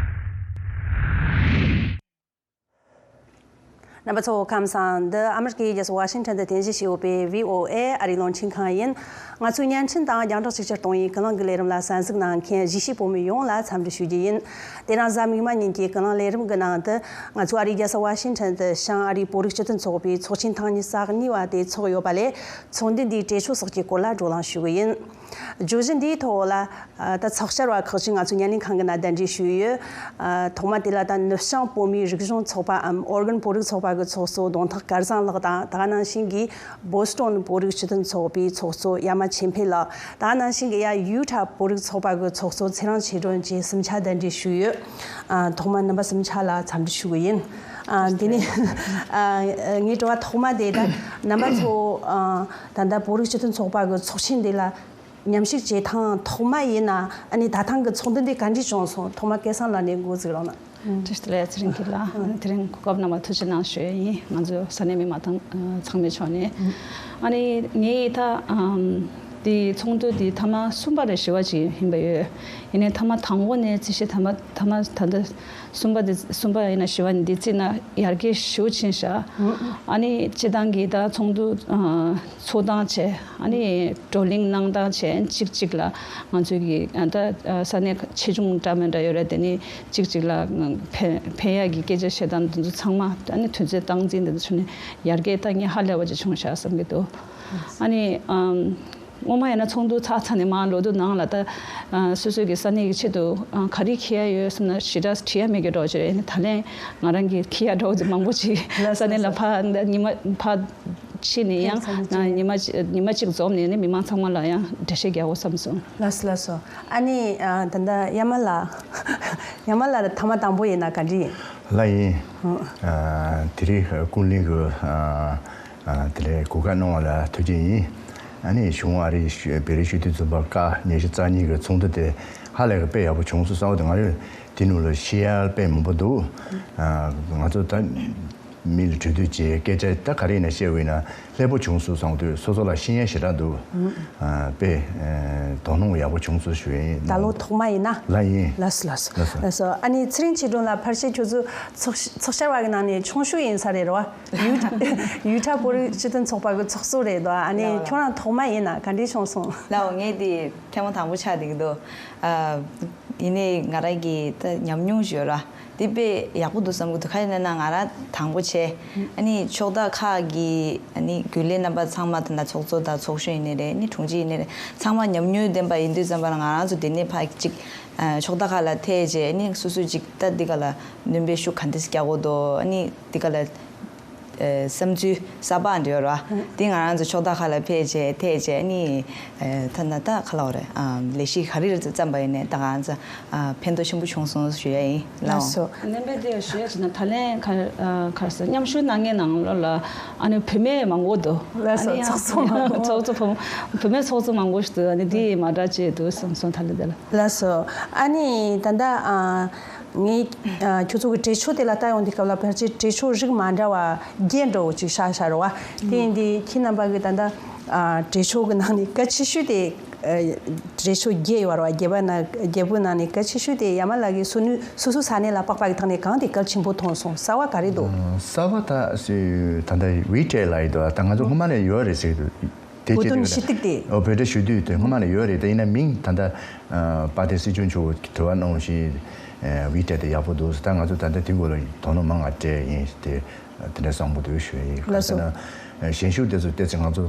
རྣམ་པ་ཚོ་ཁམས་བཟང་། འདི་ཨ་མི་རི་ཀའི་རྒྱལ་ས་ཝ་ཤིང་ཊོན་དུ་རྟེན་གཞི་བྱས་ཡོད་པའི་བྷི་ཨོ་ཨེ་ཨ་རིའི་རླུང་འཕྲིན་ཁང་ཡིན། ང་ཚོའི་བརྙན་འཕྲིན་དང་རྒྱང་བསྒྲགས་ཅིག་ཅར་གཏོང་བའི་ཀུན་གླེང་གི་ལས་རིམ་ལ་གསན་གཟིགས་གནང་མཁན་གཞིས་བྱེས་བོད་མི་ཡོངས་ལ་འཚམས་འདྲི་ཞུ་རྒྱུ་ཡིན། དེ་རིང་གཟའ་མིག་དམར་ཉིན་གྱི་ཀུན་གླེང་ལས་རིམ་གྱི་ནང་དུ། ང་ཚོ་ཨ་རིའི་རྒྱལ་ས་ཝ་ཤིང་ཊོན་དུ་བྱང་ཨ་རིའི་བོད་རིགས་སྤྱི་མཐུན་ཚོགས་པའི་ཚོགས་ཆེན་ཐེངས་ཉི་ཤུ་རྩ་གཉིས་པ་དེ་ཚོགས་ཡོད་པ་ལས། ཚོགས་འདུ་འདིའི་གྲོས་ཆོད་སོགས་ཀྱི་སྐོར་ལ་བགྲོ་གླེང་ཞུ་གི་ཡིན། བརྗོད་གཞི་འདིའི་ཐོག་ལ། ད་ཚོགས་བཅར་བ་ཁག་ཅིག་ང་ཚོའི་བརྙན་ལེན་ཁང་གི་ནང་གདན་འདྲེན་ཞུས་ཡོད། ཐོག་མ་དེ་ལ་ད་ནུབ་བྱང་བོད་མིའི་རིག་གཞུང་ཚོགས་པའམ་ཨོ་རྒན་བོད་རིགས་ཚོགས་པ་གི་ཚོགས་གཙོ་གདོང་ཐག་དཀར་བཟང་ལགས་དང་། ད་ག་ནང་བཞིན་གྱི་བོ་སི་ཊོན་བོད་རིགས་སྤྱི་མཐུན་ཚོགས་པའི་ཚོགས་གཙོ་ཡ་མ་ཆོས་འཕེལ་ལགས། ད་ག་ནང་བཞིན་གྱི་ཡ་ཡུ་ཊ་བོད་རིགས་ཚོགས་པ་གི་ཚོགས་གཙོ་ཚེ་རིང་ཆོས་སྒྲོན་བཅས་གསུམ་ཆ་གདན་འདྲེན་ཞུས་ཡོད། ཐོག་མ་རྣམ་པ་གསུམ་ཆ་ལ་འཚམས་འདྲི་ཞུ་གི་ཡིན། དེ་ནས་ངའི་དྲི་བ་ཐོག་མ་དེ། ད་རྣམ་པ་ཚོ་ད་ལྟ་བོད་རིགས་སྤྱི་མཐུན་ཚོགས་པ་གི་ཚོགས་ཆེན་དེ་ལ་མཉམ་ཞུགས་བྱེད་ཐེངས་ཐོག་མ་ཡིན་ན། ཨ་ནི་ད་ཐེངས་ཀྱི་ཚོགས་འདུ་འདི་ག་འདྲས་བྱུང་སོང་། ཐོག་མ་སྐལ་བཟང་ལགས་ནས་འགོ་འཛུགས་རོགས་གནང་། བཀྲ་ཤིས་བདེ་ལེགས། ཚེ་རིང་སྐྱིད་ལགས། དེ་རིང་གོ་སྐབས་གནང་བར་ཐུགས་རྗེ་གནང་ཞུ་ཡས་ཡིན། ང་ཚོ་ས་གནས་མི་མང་དང་ཚང་མའི་ཕྱོགས་ནས། ཨ་ནི་ངས་ད་འདི་ཚོགས་འདུ་འདི་ཐེངས་མ་གསུམ་པ་རེད། བཞི་པ་ཅིག་ཡིན་པ་ཡོད། ཡིན་ནའི་ཐེངས་མ་དང་པོ་ནས་རྩིས་བྱས་ཐེངས་མ་ཐེངས་མ་ད་ལྟ་གསུམ་པ་འདི་གསུམ་པ་ཡིན་ན་བཞི་པ་འདི་རྩིས་ན་ཡར་རྒྱས་ཞེ་པོ་ཕྱིན་ཤག་ཨ་ནི་སྤྱི་བཏང་གི་ད་ཚོགས་འདུ་ཚོགས་སྟངས་བྱས། ཨ་ནི་བགྲོ་གླེང་གནང་སྟངས་བྱས། གཅིག་གཅིག་ལ་ང་ཚོའི་གི་ད་ས་གནས་ཆེ་ཆུང་འདྲ་མི་འདྲ་ཡོད་རེད། དེ་ནི་གཅིག་གཅིག་ལ་ཕན་ཕན་ཡག་གི་སྐད་ཆ་བཤད་སྟངས་འདི་ཚོ་ཚང་མ། ཨ་ནི་དུས་ཚོད་སྟངས་འཛིན་འདི་ཚོ་ནི་ཡར་རྒྱས་ད་ངས་ཧ་ལས་པ་ཅིག་བྱུང་ཤག་བསམ་གྱི་འདུག་ཨ་ནི་སྔོན་མ་ཡིན་ན་ཚོགས་འདུ་ཚར་ཚར་ནས་མར་ལོག་དུས་ནང་ལ་ད་སོ་སོའི་གི་ས་གནས་ཀྱི་ཆེད་དུ་ག་རེ་འཁྱེར་ཡ་ཡོད་བསམ་ན་ཞེ་དྲག་འཁྱེར་ཡ་མེད་ཀྱི་འདྲ་བོ་ཅིག་རེད། ཨ་ནི་ད་ལན་ང་རང་གི་འཁྱེར་ཡ་འདྲ་བོ་ཅིག་མང་པོ་ཅིག་ལགས་སོ། ས་གནས་ལ་ལགས་སོ། ཕར་ཉི་མ་ཕར་ཕྱིན་ནས་ཡང་ཕྱིན་ཚར་ཉི་མ་ཉི་མ་གཅིག་འཛོམས་ནས་ནི་མི་མང་ཚང་མ་ལ་ཡང་འགྲེལ་བཤད་རྒྱག་དགོས་བསམ་སོང་། ལགས་སོ་ལགས་སོ། ཨ་ནི་ད་ལྟ་ཡ་མ་ལགས། ཡ་མ་ལགས་ཐེངས་མ་དང་པོ་ཡིན་ན་ག་འདྲ་ཡིན། ལགས་ཡིན། དེ་རིང་ཀུན་གླེང་གི་དེ་ལས་གོ་སྐབས་གནང་བ་ལ་ཐུགས་རྗེ་ཡིན། ཨ་ནི་བྱུང་ཨ་རི་བོད་རིགས་སྤྱི་མཐུན་ཚོགས་པ་ཀ་ཉི་ཤུ་རྩ་གཉིས་ཀྱི་ཚོགས་འདུ་དེ་ཧ་ལས་ཀྱི་དཔེ་ཡག་པོ་བྱུང་སོང་བསམ་པ་དེ་ང་རང་ དེ་ནང་ལ་ཤེས་ཡ་དཔེ་མང་པོ་འདུག་ཨ། ང་ཚོ་ད་མི་ལ་གྲོས་བསྡུར་བྱས་སྐད་ཆ་ད་ག་རེ་ཡིན་ན་བཤད་པ་ཡིན་ན་ལྷད་པོ་བྱུང་སོང་བསམ་དུས་སོ་སོ་ལ་ཤེས་ཡ་ཞེ་དྲག་འདུག་ཨ། དཔེ་ཨ། དོ་སྣང་ཡག་པོ་བྱུང་སོང་ཞུ་ཡ་ཡིན། ད་ལོ་ཐོག་མ་ཡིན་ན། ལགས་ཡིན། ལགས་སོ་ལགས་སོ། ལགས་སོ། ལགས་སོ། ཨ་ནི་ཚེ་རིང་ཆོས་སྒྲོན་ལགས། ཕལ་ཆེར་ཁྱོད་ཚོ་ཚོགས་ཚོགས་བཅར་བ་གི་ནང་ནས་ཆུང་ཤོས་ཡིན་ས་རེད་རོ། ཡུ་ཡུ་ཊ་བོད་རིགས་སྤྱི་མཐུན་ཚོགས་པ་གི་ཚོགས་གཙོ་རེད་དོ། ཨ་ནི་ལགས་ལགས། ཁྱོད་རང་ཐོག་མ་ཡིན་ན་ག་འདྲས་བྱུང་སོང་། ལགས་འོ། ངས་དེ་ཐེངས་མ་དང་པོ་ཆགས་བསྡད་ཀྱི་འདུག་ཨ། ཡིན་ནའི་ང་རང་གི་ད་ཉམས་མྱོང་ཞིག་ཡོད་ར། འདི་དཔེ་ཡག་པོ་འདུག་བསམ་གྱི་འདུག་ག་རེ་ཡིན་ན་ང་རང་དང་པོ་བྱས། ཨ་ནི་ཕྱོགས་མཐའ་ཁག་གི་ཨ་ནི་རྒྱུན་ལས་རྣམ་པ་ཚང་མ་ད་ལྟ་ཚོགས་གཙོ་དང་ཚོགས་གཞོན་ཡིན་ནའི་རེད། ཨ་ནི་དྲུང་ཆེ་ཡིན་ནའི་རེད། ཚང་མ་ཉམས་མྱོང་ལྡན་པ་ཡིན་དུས་ཙམ་པ་ལ་ང་རང་ཚོ་འདི་ནས་ཕར་ཅིག་ཨ། ཕྱོགས་མཐའ་ཁག་ལ་ཐད་བྱས། ཨ་ནི་སོ་སོས་ཅིག་ད་འདི་ག་ལ་སྣོན་པའི་ཤུགས་ག་འདྲས་རྒྱག་དགོས་འདུག་ཨ་ནི་འདི་ག་ལ་ཨ། བསམ་ཚུལ་གསར་པ་འདྲ་ཡོད་ར། འདི་ང་རང་ཚོ་ཕྱོགས་མཐའ་ཁག་ལ་ཕེབས་བྱས་ཐད་བྱས། ཨ་ནི་ཨ། ད་ན་ད་ག་ལབ་དགོས་རེད། ཨ། ལས་གཞི་ག་རེ་རེ་བརྩམས་པ་ཡིན་ནའི་ད་ང་ཚོ་ཨ། ཕན་ཐོགས་ཆེན་པོ་བྱུང་སོང་ཞུ་ཡ་ཡིན། ལགས་སོ། སྣོན་པ་དེ་ཞུ་ཡ་བྱས་ན་ད་ལན་ག་ཨ། ག་རེ་ཟེར། མཉམ་ཞུགས་གནང་མཁན་ནང་ལོགས་ལ་ཨ་ནི་བུད་མེད་མང་པོ་འདུག་ལགས་སོ། ཨ་ནི་ཚོགས་གཙོ་མང་པོ། ཚོགས་གཙོ་བུ་བུད་མེད་ཚོགས་གཙོ་མང་པོ་ཞིག་འདུག་ཨ་ནི་འདི་མ་འདྲ་ཅིག་འདུག་བསམ་སོང་ད་ལན་དེ་ལ། ལགས་སོ། ཨ་ནི་ད་ལྟ་ཨ། ངས་ཨ། ཁྱོད་ཚོ་གི་གྲོས་ཆོད་དེ་ལ་ལྟ་ཡོང་དུས་སྐབས་ལ་ཕལ་ཆེར་གྲོས་ཆོད་རིགས་མ་འདྲ་བ་བརྒྱད་འདྲ་བོ་ཅིག་བཞག་བཞག་རེད་བ། དེ་ཡིན་དུས་ཁྱེད་རྣམ་པ་གི་ད་ལྟ་ཨ། གྲོས་ཆོད་གི་ནང་ནས་གལ་ཆེ་ཤོས་དེ། ཨ། གྲོས་ཆོད་བརྒྱད་ཡོད་རེད་བ། བརྒྱད་པ་ན་བརྒྱད་པོའི་ནང་ནས་གལ་ཆེ་ཤོས་དེ་ཡ་མ་ལགས་ཀྱིས་སོ་ནུས་སོ་སོའི་ས་གནས་ལ་དཔག་པ་གི་ཐོག་ནས་གང་དེ་གལ་ཆེན་པོ་མཐོང་སོང་། གསར་བ་ག་རེ་འདུག་གསར་བ་ད་སུས་ད་ལྟ་ཝི་ཀྲེད་ལ་ཡི་འདུག་ད་ང་ཚོ་སྔོན་མ་ནས་ཡོད་རེད་ཟེར་གི་འདུག་དེ་བོད་དོན་ཞུ་གཏུག་དེ། ཨོ། བོད་དོན་ཞུ་གཏུག་དེ་སྔོན་མ་ནས་ཡོད་རེད། དེ་ཡིན་ན་མིང་ད་ལྟ་ཨ། དཔལ་ལྡན་སྲིད་སྐྱོང་མཆོག་གིས་དྲི་བ་གནང་བཞིན་ཨ། ཝི་ཀྲེད་དེ་ཡག་པོ་འདུག་ད་ང་ཚོ་ད་ལྟ་དེ་སྐོར་ལ་དོ་སྣང་མང་ང་སྤྲད་ཡིན་དེ། དེ་འདྲ་བཟང་པོ་འདུག་ཞུ་ཡ་ཡིན། ལགས་སོ། ག་རེ་ཟེར་ན་ཨ། ཞན་ཞུ་དེ་ཚོ་ཏོག་ཙམ་ང་ཚོ་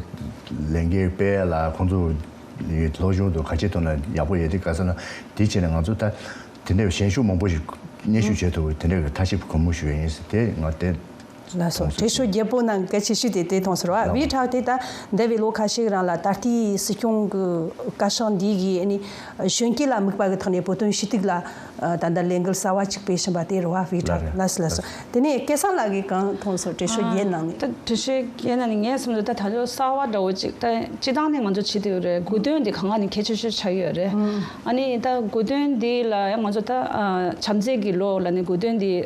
ལས་འགན་སྤེལ་ཡ་ལ་ཁོང་ཚོ་ཡི་སློབ་སྦྱོང་དང་ག་ཅིའི་ཐོག་ནས་ཡག་པོ་ཡོད་དེ། ག་རེ་ཟེར་ན་དེ་བྱས་ནས་ང་ཚོ་ད་དེ་འདྲའི་ཞན་ཞུ་མང་པོ་ཞིག་སྙན་ཞུ་བྱེད་ཐུབ་དེ་འདྲའི་ཐབས་ཤེས་གང་མང་ཞུ་ཡ་ཡིན་ཟེར་དེ་ང་དེ། ལགས་སོ། གྲོས་ཆོད་བརྒྱད་པོ་ནང་གལ་ཆེ་ཤོས་དེ་དེ་མཐོང་ཟེར་བ། ལགས། ཝི་ཀྲེད་དེ་ད་འདས་པའི་ལོ་ཁ་ཤས་རིང་ལ་ད་ལྟའི་སྲིད་སྐྱོང་གི་བཀའ་ཤག་འདི་གིས་ཨ་ནི་གཞོན་སྐྱེས་ལ་དམིགས་པ་གི་ཐོག་ནས་བོད་དོན་ཞུ་གཏུག་ལ་ད་ལྟ་ལས་འགུལ་གསར་བ་ཅིག་སྤེལ་བཞིན་པ་དེ་རེད་བ། ཝི་ཀྲེད། ལགས་རེད། ལགས་སོ། ལགས་སོ། དེ་ནས་སྐལ་བཟང་ལགས་ཀྱིས་གང་མཐོང་སོང་། གྲོས་ཆོད་བརྒྱད་ནང་ནས། ད་གྲོས་ཆོད་བརྒྱད་ནང་ནས་ངའི་བསམ་ཚུལ་ད་ད་ལོ་གསར་བ་འདྲ་བོ་ཅིག་ད་སྤྱི་བཏང་ནས་ང་ཚོ་བྱེད་བསྡད་ཡོད་རེད། དགོས་དོན་འདི་གང་ག་ནས་གལ་ཆེ་ཤོས་ཆགས་ཡོད་རེད། ཨ་ནི་ད་དགོས་དོན་འདི་ལ་ཡང་ང་ཚོ་ད་བྱམས་བརྩེ་གི་ལོ་ལ་ནི་དགོས་དོན་འདི་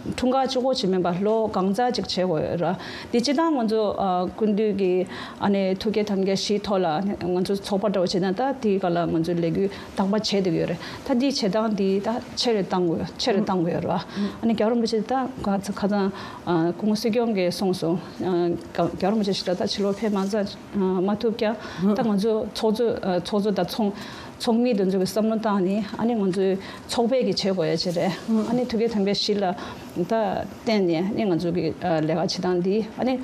འཁྲུངས་སྐར་གཅིག་པོ་ཅིག་མིན་པ་ལོ་གང་ཙམ་ཅིག་བྱེད་དགོས་ཡོད་ར། འདི་སྤྱི་བཏང་ང་ཚོ་ཨ་སྐུ་མདུན་གྱི་ཨ་ནི་ཐུགས་བསྐྱེད་དམ་བསྐྱེད་བཞིའི་ཐོག་ལ་ང་ཚོ་ཚོགས་པ་འདྲ་བོ་བྱེད་ན་ད་དེའི་སྒང་ལ་ང་ཚོ་ལས་འགུལ་དག་པ་བྱེད་བསྡད་ཀྱི་ཡོད་རེད། ད་འདིའི་བྱེད་སྟངས་འདི་ད་ཆེ་རུ་གཏང་དགོས་ཆེ་རུ་གཏང་དགོས་ཡོད་ར། ཨ་ནི་རྒྱལ་བ་རིན་པོ་ཆེ་ད་ཁ་ཁ་སང་ཨ་སྐུ་ངོ་སྲིད་སྐྱོང་གིས་གསུངས་སོང་། ཨ་རྒྱལ་བ་རིན་པོ་ཆེ་ཞིག་ད་ད་ཕྱི་ལོགས་ཕེབས་མ་ཚར། མ་ཐུབ་ཀྱང་ད་ང་ཚོ་ཚོགས་གཙོ་ཚོགས་གཙོ་དང་ཚོགས་ཚོགས་མི་དེ་ཚོ་གི་བསམ་བློ་བཏང་ནས་ཨ་ནི་ང་ཚོའི་ཚོགས་པས་ཀྱི་བྱེད་དགོས་ཡ་ཅིག་རེད། ཨ་ནི་ཐུགས་བསྐྱེད་དམ་པའི་གཞི་ལ་ད་བརྟེན་ནས་ཨ་ནི་ང་ཚོ་གི་ལས་ཀ་བྱེད་སྟངས་འདི་ཨ་ནི་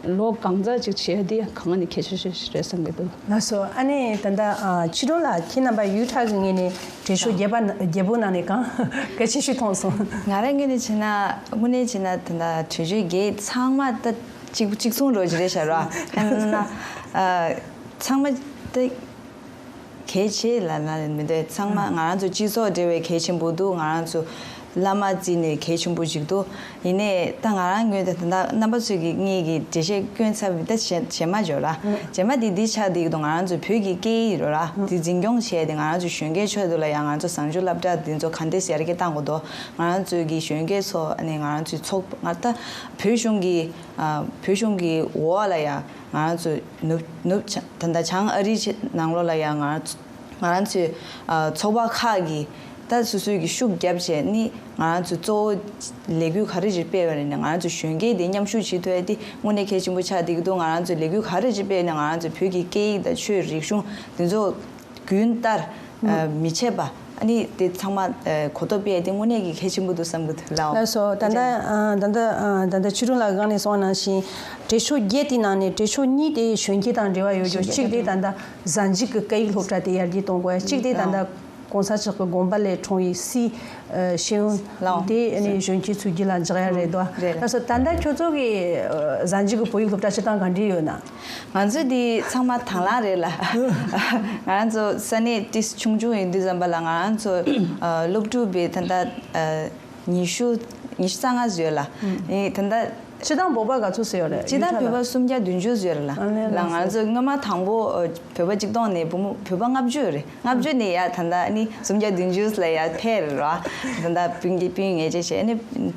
ལོ་གང་ཙམ་ཅིག་བྱེད་ཡ་འདི་གང་ནས་གལ་ཆེ་ཤོས་ཤིག་རེད་བསམ་གྱི་འདུག་ལགས་སོ། ཨ་ནི་ད་ལྟ་ཆོས་སྒྲོན་ལགས་ཁྱེད་རྣམ་པ་ཡུལ་གྲགས་ཀྱི་ངོས་ནས་གྲོས་ཆོད་བརྒྱད་པ་བརྒྱད་པོ་ནང་ནས་གང་གལ་ཆེ་ཤོས་མཐོང་སོང་། ང་རང་ངོས་ནས་བྱས་ན་དངོས་གནས་བྱས་ན་ད་ལྟ་གྲོས་ཆོད་བརྒྱད་ཚང་མ་ད། གཅིག་གཅིག་མཚུངས་རོ་ཅི་རེད་ཤག་ར། ཨ་ཚང་མ་དེ་གལ་ཆེ་ལ་ན་མི་འདོད། ཚང་མ་ང་རང་ཚོ་སྤྱི་ཚོགས་འབྲེལ་བའི་གལ་ཆེན་པོ་འདུག་ང་རང་ཚོ་བླ་མ་རྩིས་ནས་གལ་ཆེན་པོ་ཅིག་འདུག་ཡིན་ནའི་ད་ང་རང་ངོས་ད་ད་རྣམ་པ་ཚོས་ཀྱི་ངེད་ཀྱི་འགྲེལ་བཤད་སྐྱོན་ཚར་བའི་ད་རྗེས་རྗེས་མ་འཇོག་ལ། རྗེས་མ་དེ་འདི་ཆགས་བསྡད་ཀྱི་འདུག་ང་རང་ཚོ་བོད་ཀྱི་སྐད་ཡིག་རོ་ལ་དེ་འཛིན་སྐྱོང་བྱས་ཏེ་ང་རང་ཚོ་གཞོན་སྐྱེས་ཚོའི་ཐོག་ལ་ཡང་ང་ཚོ་བཟང་སྤྱོད་སློབ་གྲྭ་འདི་ཚོ་གང་འདྲས་ཡར་རྒྱས་བཏང་དགོས་འདུག་ང་རང་ཚོའི་གི་གཞོན་སྐྱེས་ཚོ་ཨ་ནི་ང་རང་ཚོའི་ཚོགས་ང་ད་བོད་གཞུང་གི་ཨ་བོད་གཞུང་གི་འོག་ལ་ཡང་ང་རང་ཚོ་ནུབ་ནུབ་བྱང་ད་ལྟ་བྱང་ཨ་རིའི་ཆེ་ནང་ལོགས་ལ་ཡང་ང་རང་ཚོ་ང་རང་ཚོའི་ཨ་ཚོགས་པ་ཁག་གིས་ད་སོ་སོའི་གི་ཤུགས་བརྒྱབ་བྱས་ནི་ང་རང་ཚོ་གཙོ་བོ་ལས་འགུལ་ག་རེ་ཅིག་སྤེལ་བ་རེད་ན་ང་རང་ཚོ་གཞོན་སྐྱེས་དེ་མཉམ་ཞུགས་བྱེད་ཐུབ་ཡ་དེ་དངོས་གནས་གལ་ཆེན་པོ་ཆགས་བསྡད་ཀྱི་འདུག་ང་རང་ཚོ་ལས་འགུལ་ག་རེ་ཅིག་སྤེལ་ན་ང་རང་ཚོ་བོད་ཀྱི་སྐད་ཡིག་དང་ཆོས་རིག་གཞུང་དེ་ཚོ་རྒྱུན་ལྟར་ཨ་མི་ཆད་པ་ཨ་ནི་དེ་ཚང་མ་ཨ་གོ་རྟོགས་སྤེལ་ཡ་དེ་དངོས་གནས་ཀྱི་གལ་ཆེན་པོ་འདུག་བསམ་གྱི་འདུག་ལགས། ལགས་སོ། ད་ལྟ་ཨ་ད་ལྟ་ཨ་ད་ལྟ་ཆོས་སྒྲོན་ལགས་སྒང་ནས་གསུངས་པ་ནང་བཞིན་གྲོས་ཆོད་བརྒྱད་དེའི་ནང་ནས་གྲོས་ཆོད་གཉིས་དེ་གཞོན་སྐྱེས་དང་འབྲེལ་བ་ཡོད་རྒྱུ། གཅིག་དེ་ད་ལྟ་གཟའ་མཇུག་གི་སྐད་ཡིག་སློབ་གྲྭ་དེ་ཡར་རྒྱས་གཏོང་དགོས། གཅིག་དེ་ད་ལྟ་༸གོང་ས་མཆོག་གི་དགོངས་པ་ལས་འཁྲུངས་པའི་སི་ཨ་ཤེས་ཡོན་ལའོ་དེ་ཨ་ནི་གཞོན་སྐྱེས་ཚོའི་རྒྱུད་ལ་འཇགས་ཡ་རེད་དོ། རེད་རེད། ལགས་སོ། ད་ལྟ་ཁྱོད་ཚོ་གི་ཨ་གཟའ་མཇུག་གི་བོད་ཡིག་སློབ་གྲྭ་བྱེད་སྟངས་ག་འདྲ་ཡོད་ན། ང་ཚོ་འདི་ཚང་མ་དང་བླངས་རེད་ལ། ང་རང་ཚོ་ས་གནས་ཏིས་ཆུང་ཆུང་ཡིན་དུས་ཙམ་པ་ལ་ང་རང་ཚོ་ཨ་སློབ་ཕྲུག་པའི་ད་ལྟ་ཨ་ཉི་ཤུ་ཉི་ཤུ་རྩ་ལྔ་ཡོད་ལ། ཨ་ད་ལྟ་ སྤྱི་བཏང་བོད་པ་ག་ཚོད་ཙམ་ཡོད་རེད། སྤྱི་བཏང་བོད་པ་སུམ་བརྒྱ་བདུན་ཅུ་ཙམ་ཡོད་རེད་ལ། ཨ་ལས། ལ་ང་ཚོ་སྔོན་མ་དང་པོ་ཨ་བོད་པ་གཅིག་སྟོང་ནས་བུ་མོ་བོད་པ་ལྔ་བཅུ་ཡོད་རེད། ལྔ་བཅུ་ནས་ཡར་ད་ལྟ་ནི་སུམ་བརྒྱ་བདུན་ཅུ་ལ་ཡར་འཕེལ་རེད་ར། ད་ལྟ་སྤུན་ཀྱི་སྤུན་ངེས་ཅན་བྱས་ནི་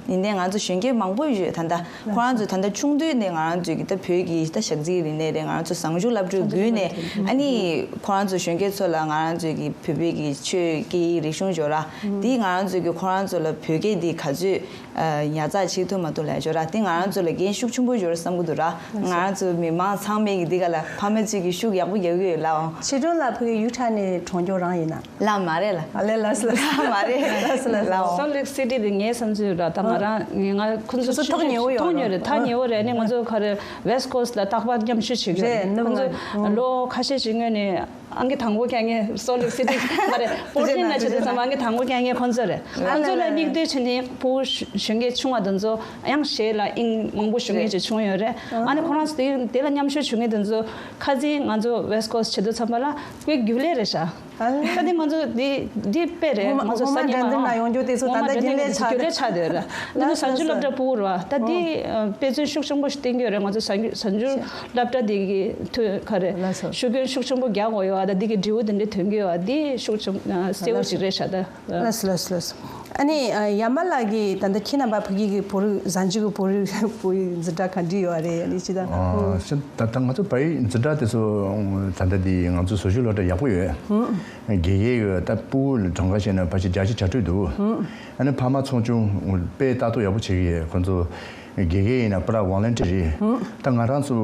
ཡིན་ནའི་ང་ཚོ་གཞོན་སྐྱེས་མང་པོ་ཡོད། ད་ལྟ་ཁོ་རང་ཚོ་ད་ལྟ་ཆུང་དུས་ནས་ང་རང་ཚོའི་གི་ད་བོད་ཀྱི་ད་ཞག་རྩིས་རིག་གནས་རེད། ང་རང་ཚོ་བཟང་སྤྱོད་སློབ་གྲྭའི་བརྒྱུད་ནས་ཨ་ནི་ཁོ་རང་ཚོ་གཞོན་སྐྱེས་ཚོ་ལ་ང་རང་ཚོའི་གི་བོད་པའི་གི་ཆོས་སྐད་ཡིག་རིག་གཞུང་སྦྱོར་ར་འདི་ང་རང་ཚོའི་གི་ཁོ་རང་ཚོ་ལ་བོད་སྐད་འདི་ག་ཚོད་ཉར་ཚགས་བྱེད་ཐུབ་མ་ཐུབ་ལ་ཞོར་ར་དེ་ང་རང་ཚོ་ལ་འགན་ཤུགས་ཆེན་པོ་ཡོད་རེད་བསམ་གི་འདུག་ར། ང་རང་ཚོ་མི་མང་ཚང་མས་ཀྱི་འདི་ག་ལ་ཕ་མ་ཚོས་ཀྱི་ཤུགས་ཡག་པོ་རྒྱག་གི་ཡོད་ལ། ཆེ་མཐོང་ལ་ཕ་གི་ཡུལ་གྲས་ནས་གྲོང་ཆོག་རང་ཡིན་ན། ལ་མ་རེད་ལ། ཨ་ལེ་ལ་སི་ལ་སི། ལ་མ་རེད་ལ་སི་ལ་སི། སོལ་ལེག་སི་ཊི་དེ་ངའི་བསམ་ཚུལ་ར་ད་ང་རང་ང་ཁོང་ཚོ་ཁོང་ཚོ་ཐོག་ཉེ་བོ་ཡོད་ཐོག་ཉེ་བོ་རེད། ཐག་ཉེ་བོ་རེད། ཨ་ནི་ང་ཚོ་ག་རེ་ཝེ་སི་ཊི་ཀོ་སི་ཊི་ལ་རྟག་པར་མཉམ་ཞུགས་བྱེད་ཀྱི་རེད། རེད། ནུབ་ཁོང་ཚོ་ལ། ལོ་ཁ་ཤས་ཤིག་སྔོན་ནས། ཨང་ཀི་དང་པོ་བཀལ་མཁན་སོལ་ལེག་སི་ཊི་མ་རེད། པོར་ཊི་ལན་ལ་བྱེད་དུས་ཙམ་པ་ཨང་ཀི་དང་པོ་བཀལ་མཁན་ཁོང་ཚོ་རེད། ཁོང་ཚོ་ལ་དམིགས་གཏད་བྱས་ནས་ཕྲུ་གུ་གཞོན་སྐྱེས་ཆུང་བ་དེ་ཚོ་ཡང་གཞས་ལ་དབྱིངས་མང་པོ་ཞུགས་མཁན་ཅིག་བྱུང་ཡོད་རེད། ཨ་ནི་ཁོ་རང་ཚོ་དེ་དེ་ལ་མཉམ་ཞུགས་བྱུང་མཁན་དེ་ཚོ་ཁ་སང་ང་ཚོ་ཝེ་སི་ཊི་ཀོ་སི་ཊི་བྱེད་དུས་ཙམ་པ་ལ་དཔེ་རྒྱུན་ལས་རེད་ཤག་ད་དེ་ང་ཚོ་འདི་འདི་དཔེ་རེད། ང་ཚོ་ས་ཉི་མ་ཡོང་རྒྱུ་དེ་ཚོ་ད་ལྟ་རྒྱུན་ལས་ཆགས་རྒྱུན་ལས་ཆགས་བསྡད་ཡོད་རེད། འདི་ཚོ་གཟའ་མཇུག་སློབ་གྲྭ་ཕྲུ་གུ་རེད་བ། ད་འདི་དཔེ་མཚོན་ཤུགས་ཆེན་པོ་ཞིག་བསྟན་གྱི་ཡོད་རེད། ང་ཚོ་གཟའ་མཇུག་གཟའ་མཇུག་སློབ་གྲྭ་འདི་གི་ཐོག་ག་རེ་ཞུ་སྐུལ་ཤུགས་ཆེན་པོ་རྒྱག་དགོས་ཡོད་བ། ད་འདི་གི་འབྲས་བུ་དེ་འདྲ་ཐོན་གྱི་ཡོད་བ། འདི་ཤུགས་ཆེན་གསལ་བོ་ཞིག་རེད་ཤག་ད། ལགས་སོ་ལགས་སོ་ལགས་སོ། ཨ་ནི་ཡ་མ་ལགས་ཀྱིས་ད་ལྟ་ཁྱེད་རྣམ་པ་ཕ་གི་གི་བོད་རིགས་གཟའ་མཇུག་གི་བོད་རིགས་བོད་ཡིག་འཛིན་གྲྭ་ག་འདྲ་ཡོད་རེད། ཨ་ནི་ཅི་ད། ཨ་ཤི་ད་ལྟ་ང་ཚོ་བོད་ཡིག་འཛིན་གྲྭ་དེ་ཚོ་ད་ལྟ་འདི་ང་ཚོ་བཟོ་བཅོས་སློབ་གྲྭ་ཡག་པོ་ཡོད། དགེ་རྒན་ཡོད། ད་ཕྲུ་གུ་གྲངས་ཀ་བཤད་ན་ཕལ་ཆེར་བརྒྱ་ཆ་བརྒྱད་ཅུ་འདུག་ཨ་ནི་ཕ་མ་ཚོགས་ཆུང་དཔེ་ལྟ་རྟོག་ཡག་པོ་བྱེད་ཀྱི་ཡོད། ཁོ་ཚོ་དགེ་རྒན་ཡིན་ན་པུ་ར་ཝོ་ལན་ཊི་རི་རེད། ད་ང་རང་ཚོ་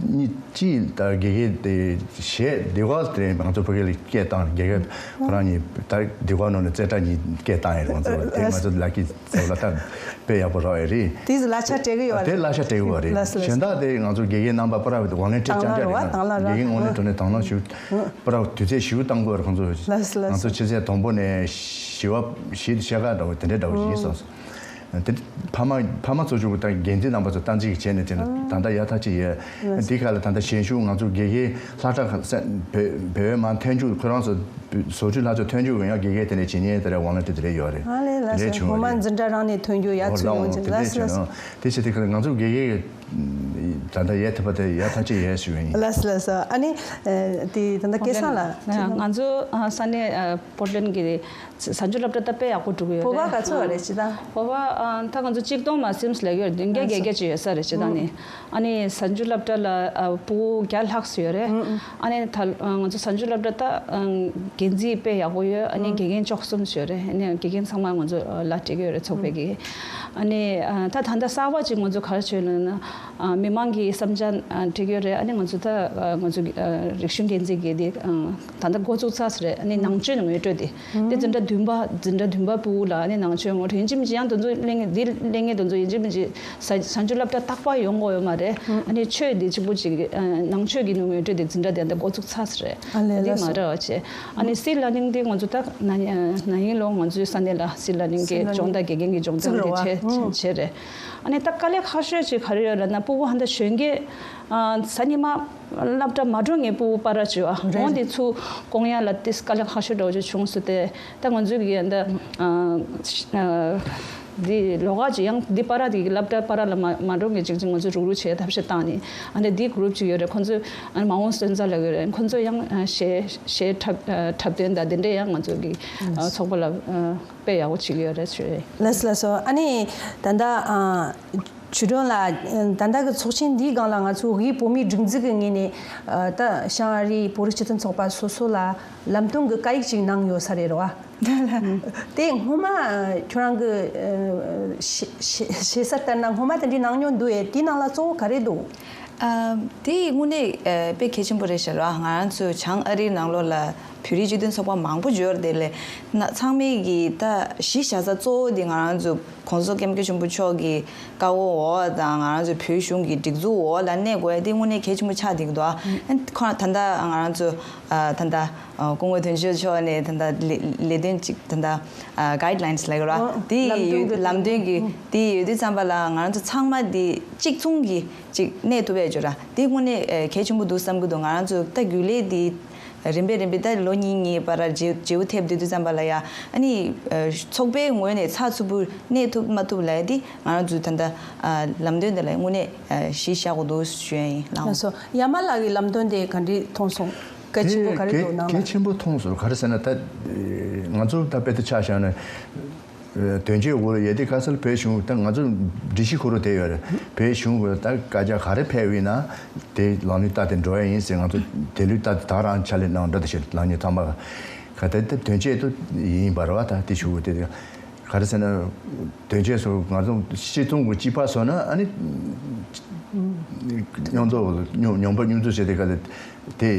གཉིས་གཅིག་ད་དགེ་རྒན་དེ་གཞས་ཟློས་གར་དེ་ང་ཚོ་ཕ་གི་ལ་སྐད་བཏང་། དགེ་རྒན་ཁོ་རང་གཉིས་ད་ཟློས་གར་ནང་ནས་རྩེ་གྲ་གཉིས་སྐད་བཏང་ཡོད་རེད། ང་ཚོ་དེ་ང་ཚོ་ལ་ཀི་ཚོ་ལ་ད་དཔེ་ཡག་པོ་རག་ཡོད་རེད། དེ་ཚོ་གླ་ཆ་སྤྲད་གི་ཡོད་རེད། དེ་གླ་ཆ་སྤྲད་གི་ཡོད་རེད། ལགས་སོ་ལགས་སོ། གཞན་དག་དེ་ང་ཚོ་དགེ་རྒན་རྣམ་པ་པུ་ར་ཝོ་ལན་ཊི་རི་རྐྱང་རྐྱང་རེད། དང་བླངས་རོགས་དང་བླངས་རོགས། དགེ་རྒན་ངོས་ནས་དྲང་གནས་དང་བླངས་ཞུ། པུ་ར་དུས་ཚོད་ཞེ་པོ་བཏང་དགོས་རེད་ཁོང་ཚོ། ལགས་སོ་ལགས་སོ། ང་ཚོ་ཆུ་ཚོད་དང་པོ་ནས་བཞི་པ་བཞི་ཕྱེད་ཀ་འདྲ་བོ་དེ་འདྲའི་འདྲ་བོ་ཞིག་ཡིན་སོང་། དེ་ཕ་མ་ཕ་མ་ཚོ་ཆུང་དང་འགན་འཛིན་རྣམ་པ་ཚོ་ཏན་ཏིག་བྱས་ནས་དེ་ནི་ད་ལྟ་ཡག་ཐག་ཆོད་ཡོད། འདི་ག་ལ་ད་ལྟ་གཞན་ཞུགས་ང་ཚོ་དགེ་རྒན་ལྷག་དྲ་ཁ་ས་བོད་བོད་མ་ཐོན་རྒྱུ་ཁོ་རང་ཚོ་བཟོ་བཅོས་ལྷག་ཚོ་ཐོན་རྒྱུ་ཡང་དགེ་རྒན་དེ་ནས་བྱེད་ཉན་དེ་རེད། ཝོ་ལན་ཊི་རི་དེ་རེད་ཡོད་རེད། ཨ་ལས་ལགས་དེ་རེད་སོ། བྱུང་ངོ་མ་རེད། འཛིན་གྲྭ་རང་ནས་ཐོན་རྒྱུ་ཡག་ཨོ་ཚུལ་ལགས་ཡོང་འོང་ཆེ་དེ་ལགས་རེད་སོ་བྱུང་ལགས་སོ། ངོ་། དེ་བྱས་དེ་ཁ་ང་ཚོ་དགེ་རྒན་ད་ལྟ་ཡག་ཐུབ་པ་དེ་ཡག་ཐག་ཆོད་ཡོད་ཞུ་ཡིན། ལགས་སོ་ལགས་སོ། ཨ་ནི་དེ་ད་ལྟ་སྐལ་བཟང་ལགས། ང་ཚོ་ས་གནས་པོར་ཊི་ལན་གྱི་གཟའ་མཇུག་སློབ་གྲྭ་ད་དཔེ་ཡག་པོ་འགྲོ་གི་ཡོད་རེད། བོད་པ་ག་ཚོད་རེད་སྤྱི་བཏང་། བོད་པ་ཨ་ད་ང་ཚོ་གཅིག་སྟོང་མ་ཟིན་ལས་ཡོད་རེད། བདུན་བརྒྱ་བརྒྱད་བརྒྱ་ཅིག་ཡོད་ས་རེད་སྤྱི་བཏང་ནས། ཨ་ནི་གཟའ་མཇུག་སློབ་གྲྭ་ལ་ཨ་ཕྲུ་གུ་བརྒྱ་ལྷག་ཙམ་ཡོད་རེད། ཨ་ནི་ད་ང་ཚོ་གཟའ་མཇུག་སློབ་གྲྭ་ད་འགན་འཛིན་དཔེ་ཡག་པོ་ཡོད། ཨ་ནི་དགེ་རྒན་བཅུ་གསུམ་ཙམ་ཡོད་རེད། ཨ་ནི་དགེ་རྒན་ཚང་མ་ང་ཚོ་ལ་སྤྲད་ཀྱི་ཡོད་རེད་ཚོགས་པའི་གི། ཨ་ནི་ད་ད་ལྟ་གསར་པ་ཅིག་ང་ཚོ་ག་རེ་བྱས་ལབ་ན། མི་མང་གི་བསམ་འཆར་སྤྲད་ཀྱི་ཡོད་རེད། ཨ་ནི་ང་ཚོ་ད་ང་ཚོ་རིག་གཞུང་འགན་འཛིན་གྱི་དེ། ད་ལྟ་འགོ་བཙུགས་ཚར་ཟེར་རེད། ཨ་ནི་ནང་ཆོས་ངོ་སྤྲོད་དེ། དེ་འཛིན་གྲྭ་བདུན་པ། འཛིན་གྲྭ་བདུན་པ་ཕྲུ་གུ་ལ་ཨ་ནི་ནང་ཆོས་ངོ་སྤྲོད་ཡིན་གཅིག་མིན་གཅིག་ཡང་དེ་ཚོ་གླེང་འདི་གླེང་ངེས་དེ་ཚོ་ཡིན་གཅིག་མིན་གཅིག་གཟའ་གཟའ་མཇུག་སློབ་གྲྭ་རྟག་པར་ཡོང་དགོས་ཡོད་མ་རེད། ཨ་ནི་ཆོས་འདི་གཅིག་པུ་གཅིག་ནང་ཆོས་ཀྱི་ངོ་སྤྲོད་དེ་འཛིན་གྲྭ་དེ་འདྲ་འགོ་བཙུགས་ཚར་ཟེར་རེད། ཨ་ལས་འདི་ལགས་མ་སོ། རེད་བ་བྱས། ཨ་ནི་སི་ལར་ནིང་འདི་ང་ཚོ་ད་ན་ན་ཡིན་ལོ་ང་ཚོའི་ས་གནས་ལ་སི་ལར་ནིང་གི་སི་ལར་ནིང་སྦྱོང་བརྡར་དགེ་རྒན་གྱི་སྦྱོང་བརྡར་འདི་བྱས་བྱས་རེད། ཨ་ནི་ད་དཀའ་ལས་ཁག་ཤོས་ཅིག་ག་རེ་ཡོད་ལབ་ན་ཕྲུ་གུ་ཧ་ད་གཞོན་སྐྱེས། གཟའ་ཉི་མ་སློབ་གྲྭ་མ་འགྲོ་ངེས་པུ་པ་ར་བྱེད་བ་འོང་དེ་ཚུ་ཀོང་ཡ་ལ་ཏིས་དཀའ་ལས་ཁག་ཤོས་འདྲ་བོ་ཅིག་བྱུང་སོང་སྟེ། ད་ང་ཚོའི་གི་འདི་འདི་ལོགས་ཀ་ཅིག་ཡང་འདི་པ་ར་དེ་གི་སློབ་གྲྭ་པ་ར་ལ་མ་མ་འགྲོ་ངེས་ཅིག་ཅིག་ང་ཚོས་རུག་རུག་བྱས་ཐབས་ཤེས་བཏང་ནས། ཨ་ནི་འདི་གུ་རུབ་ཅིག་ཡོད་རེད། ཁོ་ཚོས་ཨ་ནི་མ་འོངས་སོན་རྩ་ལབ་ཡོད་རེད། ཁོ་ཚོས་ཡང་གཞས་གཞས་འཁྲབ་འཁྲབ་སྟོན་དང་དེ་འདྲས་ཡང་ང་ཚོ་གི་ཚོགས་པ་ལ་དཔེ་ཡག་པོ་བྱེད་ཀྱི་ཡོད་རེད་ཞུ་ཡས། ལགས་སོ་ལགས་སོ། ཨ་ནི་ད་ལྟ་ཆོས་སྒྲོན་ལགས། ད་ལྟ་གི་ཚོགས་ཆེན་འདིའི་སྒང་ལ་ང་ཚོ་དབུས་བོད་མིའི་སྒྲིག་འཛུགས་ཀྱི་ངོས་ནས་ད་བྱང་ཨ་རིའི་བོད་རིགས་སྤྱི་མཐུན་ཚོགས་པ་སོ་སོ་ལ་ལམ་སྟོན་གྱི་བཀའ་ཡིག་ཅིག་གནང་ཡོད་ས་རེད་རེད་བ། དེ་སྔོན་མ་ཁྱོད་རང་གི་ཤེས་ཤེས་ཤེས་གསལ་ལྟར་ན་སྔོན་མ་དེ་འདྲའི་གནང་མྱོང་འདུག་ཨེ། དེའི་ནང་ལ་གཙོ་བོ་ག་རེ་འདུག་ཨ་དེ་དངོས་གནས་ཨ་དཔེ་གལ་ཆེན་པོ་རེད་ཤག་ར། ང་རང་ཚོ་བྱང་ཨ་རིའི་ནང་ལོགས་ལ་བོད་རིགས་སྤྱི་མཐུན་ཚོགས་པ་མང་པོ་འབྱོར་དེ་ལས་ན་ཚང་མས་ཀྱི་ད་གཞི་བཞག་ས་གཙོ་བོ་དེ་ང་རང་ཚོ་༸གོང་ས་༸སྐྱབས་མགོན་ཆེན་པོ་མཆོག་གི་བཀའ་དབང་འོག་དང་ང་རང་ཚོ་བོད་གཞུང་གི་སྒྲིག་འཛུགས་འོག་ལ་གནས་དགོས་ཡ་དེ་དངོས་གནས་གལ་ཆེན་པོ་ཆགས་བསྡད་ཀྱི་འདུག་ཨ་ཁོ་ད་ལྟ་ང་རང་ཚོ་ཨ་ད་ལྟ་ཨ་སྐུ་ངོ་དོན་གཅོད་མཆོག་ནས་ད་ལྟ་ལས་ལས་དོན་ཅིག་ད་ལྟ་ཨ་guidelines་ལབ་ཀྱི་ར། ཨོ་དེ་ལམ་སྟོན་ཡོད་གྱི་ལམ་སྟོན་གྱི་ཨུ་དེ་ཡོད་དུས་ཙམ་པ་ལ་ང་རང་ཚོ་ཚང་མ་དེ་གཅིག་མཚུངས་ཀྱི་ཅིག་གནས་ཐུབ་ཡ་ཅིག་ར། དེ་དངོས་གནས་ཨ་གལ་ཆེན་པོ་འདུག་བསམ་གྱི་འདུག་ང་རང་ཚོ་ད་རྒྱུན་ལས་དེ་ རིམ་པས་རིམ་པས་ད་ལོ་གཉིས་གཉིས་བར་ར་བརྗེ་བརྗེ་པོ་ཐེབས་བསྡད་དུས་ཙམ་པ་ལ་ཡ། ཨ་ནི་ཚོགས་པའི་ངོས་ནས་ཚགས་ཚུད་པོ་གནས་ཐུབ་མ་ཐུབ་ལ་ཡ་དེ་ང་རང་ཚོའི་ད་ལྟ་ལམ་སྟོན་དེ་ལ་དངོས་གནས་གཞི་བཞག་དགོས་འདུག་ཞུ་ཡ་ཡིན། ལགས་ལགས་སོ། ཡ་མ་ལགས་ཀྱི་ལམ་སྟོན་དེ་ག་འདྲ་མཐོང་སོང་། གལ་ཆེན་པོ་ག་རེ་འདུག་ནང་ལ། གལ་ཆེན་པོ་མཐོང་སོང་། ག་རེ་ཟེར་ན་ད་ང་ཚོ་ད་དཔེ་དེ་ཆ་བཞག་ན། དོན་གཅོད་སྐོར་ཡ་དེ་ཁ་སང་བོད་གཞུང་ད་ང་ཚོ་སྒྲིག་གཞི་ཁོ་རང་དེ་ཡོད་རེད། བོད་གཞུང་གི་ད་བཀའ་རྒྱ་ག་རེ་ཕེབས་ཡིན་ན་དེ་ལམ་ལུགས་ལྟར་དེ་འགྲོ་ཡ་ཡིན་ཟེར། ང་ཚོ་དེ་ལུགས་ལྟར་དེ་ད་རང་ཕྱག་ལས་གནང་འདྲ་དེ་བྱེད་ལམ་ཉེ་ཚང་མ་ག་ད་དེ་དོན་གཅོད་དུ་ཡིན་པ་རེད་བ། ད་དེ་ཞུ་དགོས་དེ་ག་རེ་ཟེར་ན། དོན་གཅོད་སོགས་ང་ཚོ་སྤྱི་ཚོགས་ཀྱི་སྤྱི་པ་སོགས་ན་ཨ་ནི་མཉམ་འཛོམས་མཉམ་མཉམ་པ་མཉམ་འཛོམས་བྱས་དེ་ག་ལ་དེ་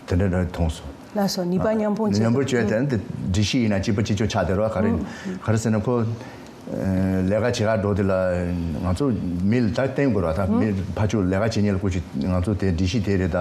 དེ་འདྲ་འདྲ་མཐོང་སོང་། ལགས་སོ། ནུས་པ་མཉམ་སྤུངས་བྱས། མཉམ་པོ་བྱས་ཏེ་འདི་སྒྲིག་གཞི་ཡིན་ན་གཅིག་པ་གཅིག་རྐྱང་ཆགས་བསྡད་རོགས་ག་རེ་ཡིན། ག་རེ་ཟེར་ན་ཁོ་ལས་ཀ་བྱེད་ག་འགྲོ་དུས་ལ་ང་ཚོ་མི་ལ་ད་བསྟན་དགོས་ར། ད་མི་ཕར་ཕྱོགས་ལས་ཀ་བྱེད་མཁན་ལ་སྐུ་མཁྱེན་ང་ཚོ་དེ་སྒྲིག་གཞི་དེ་རེད། ད་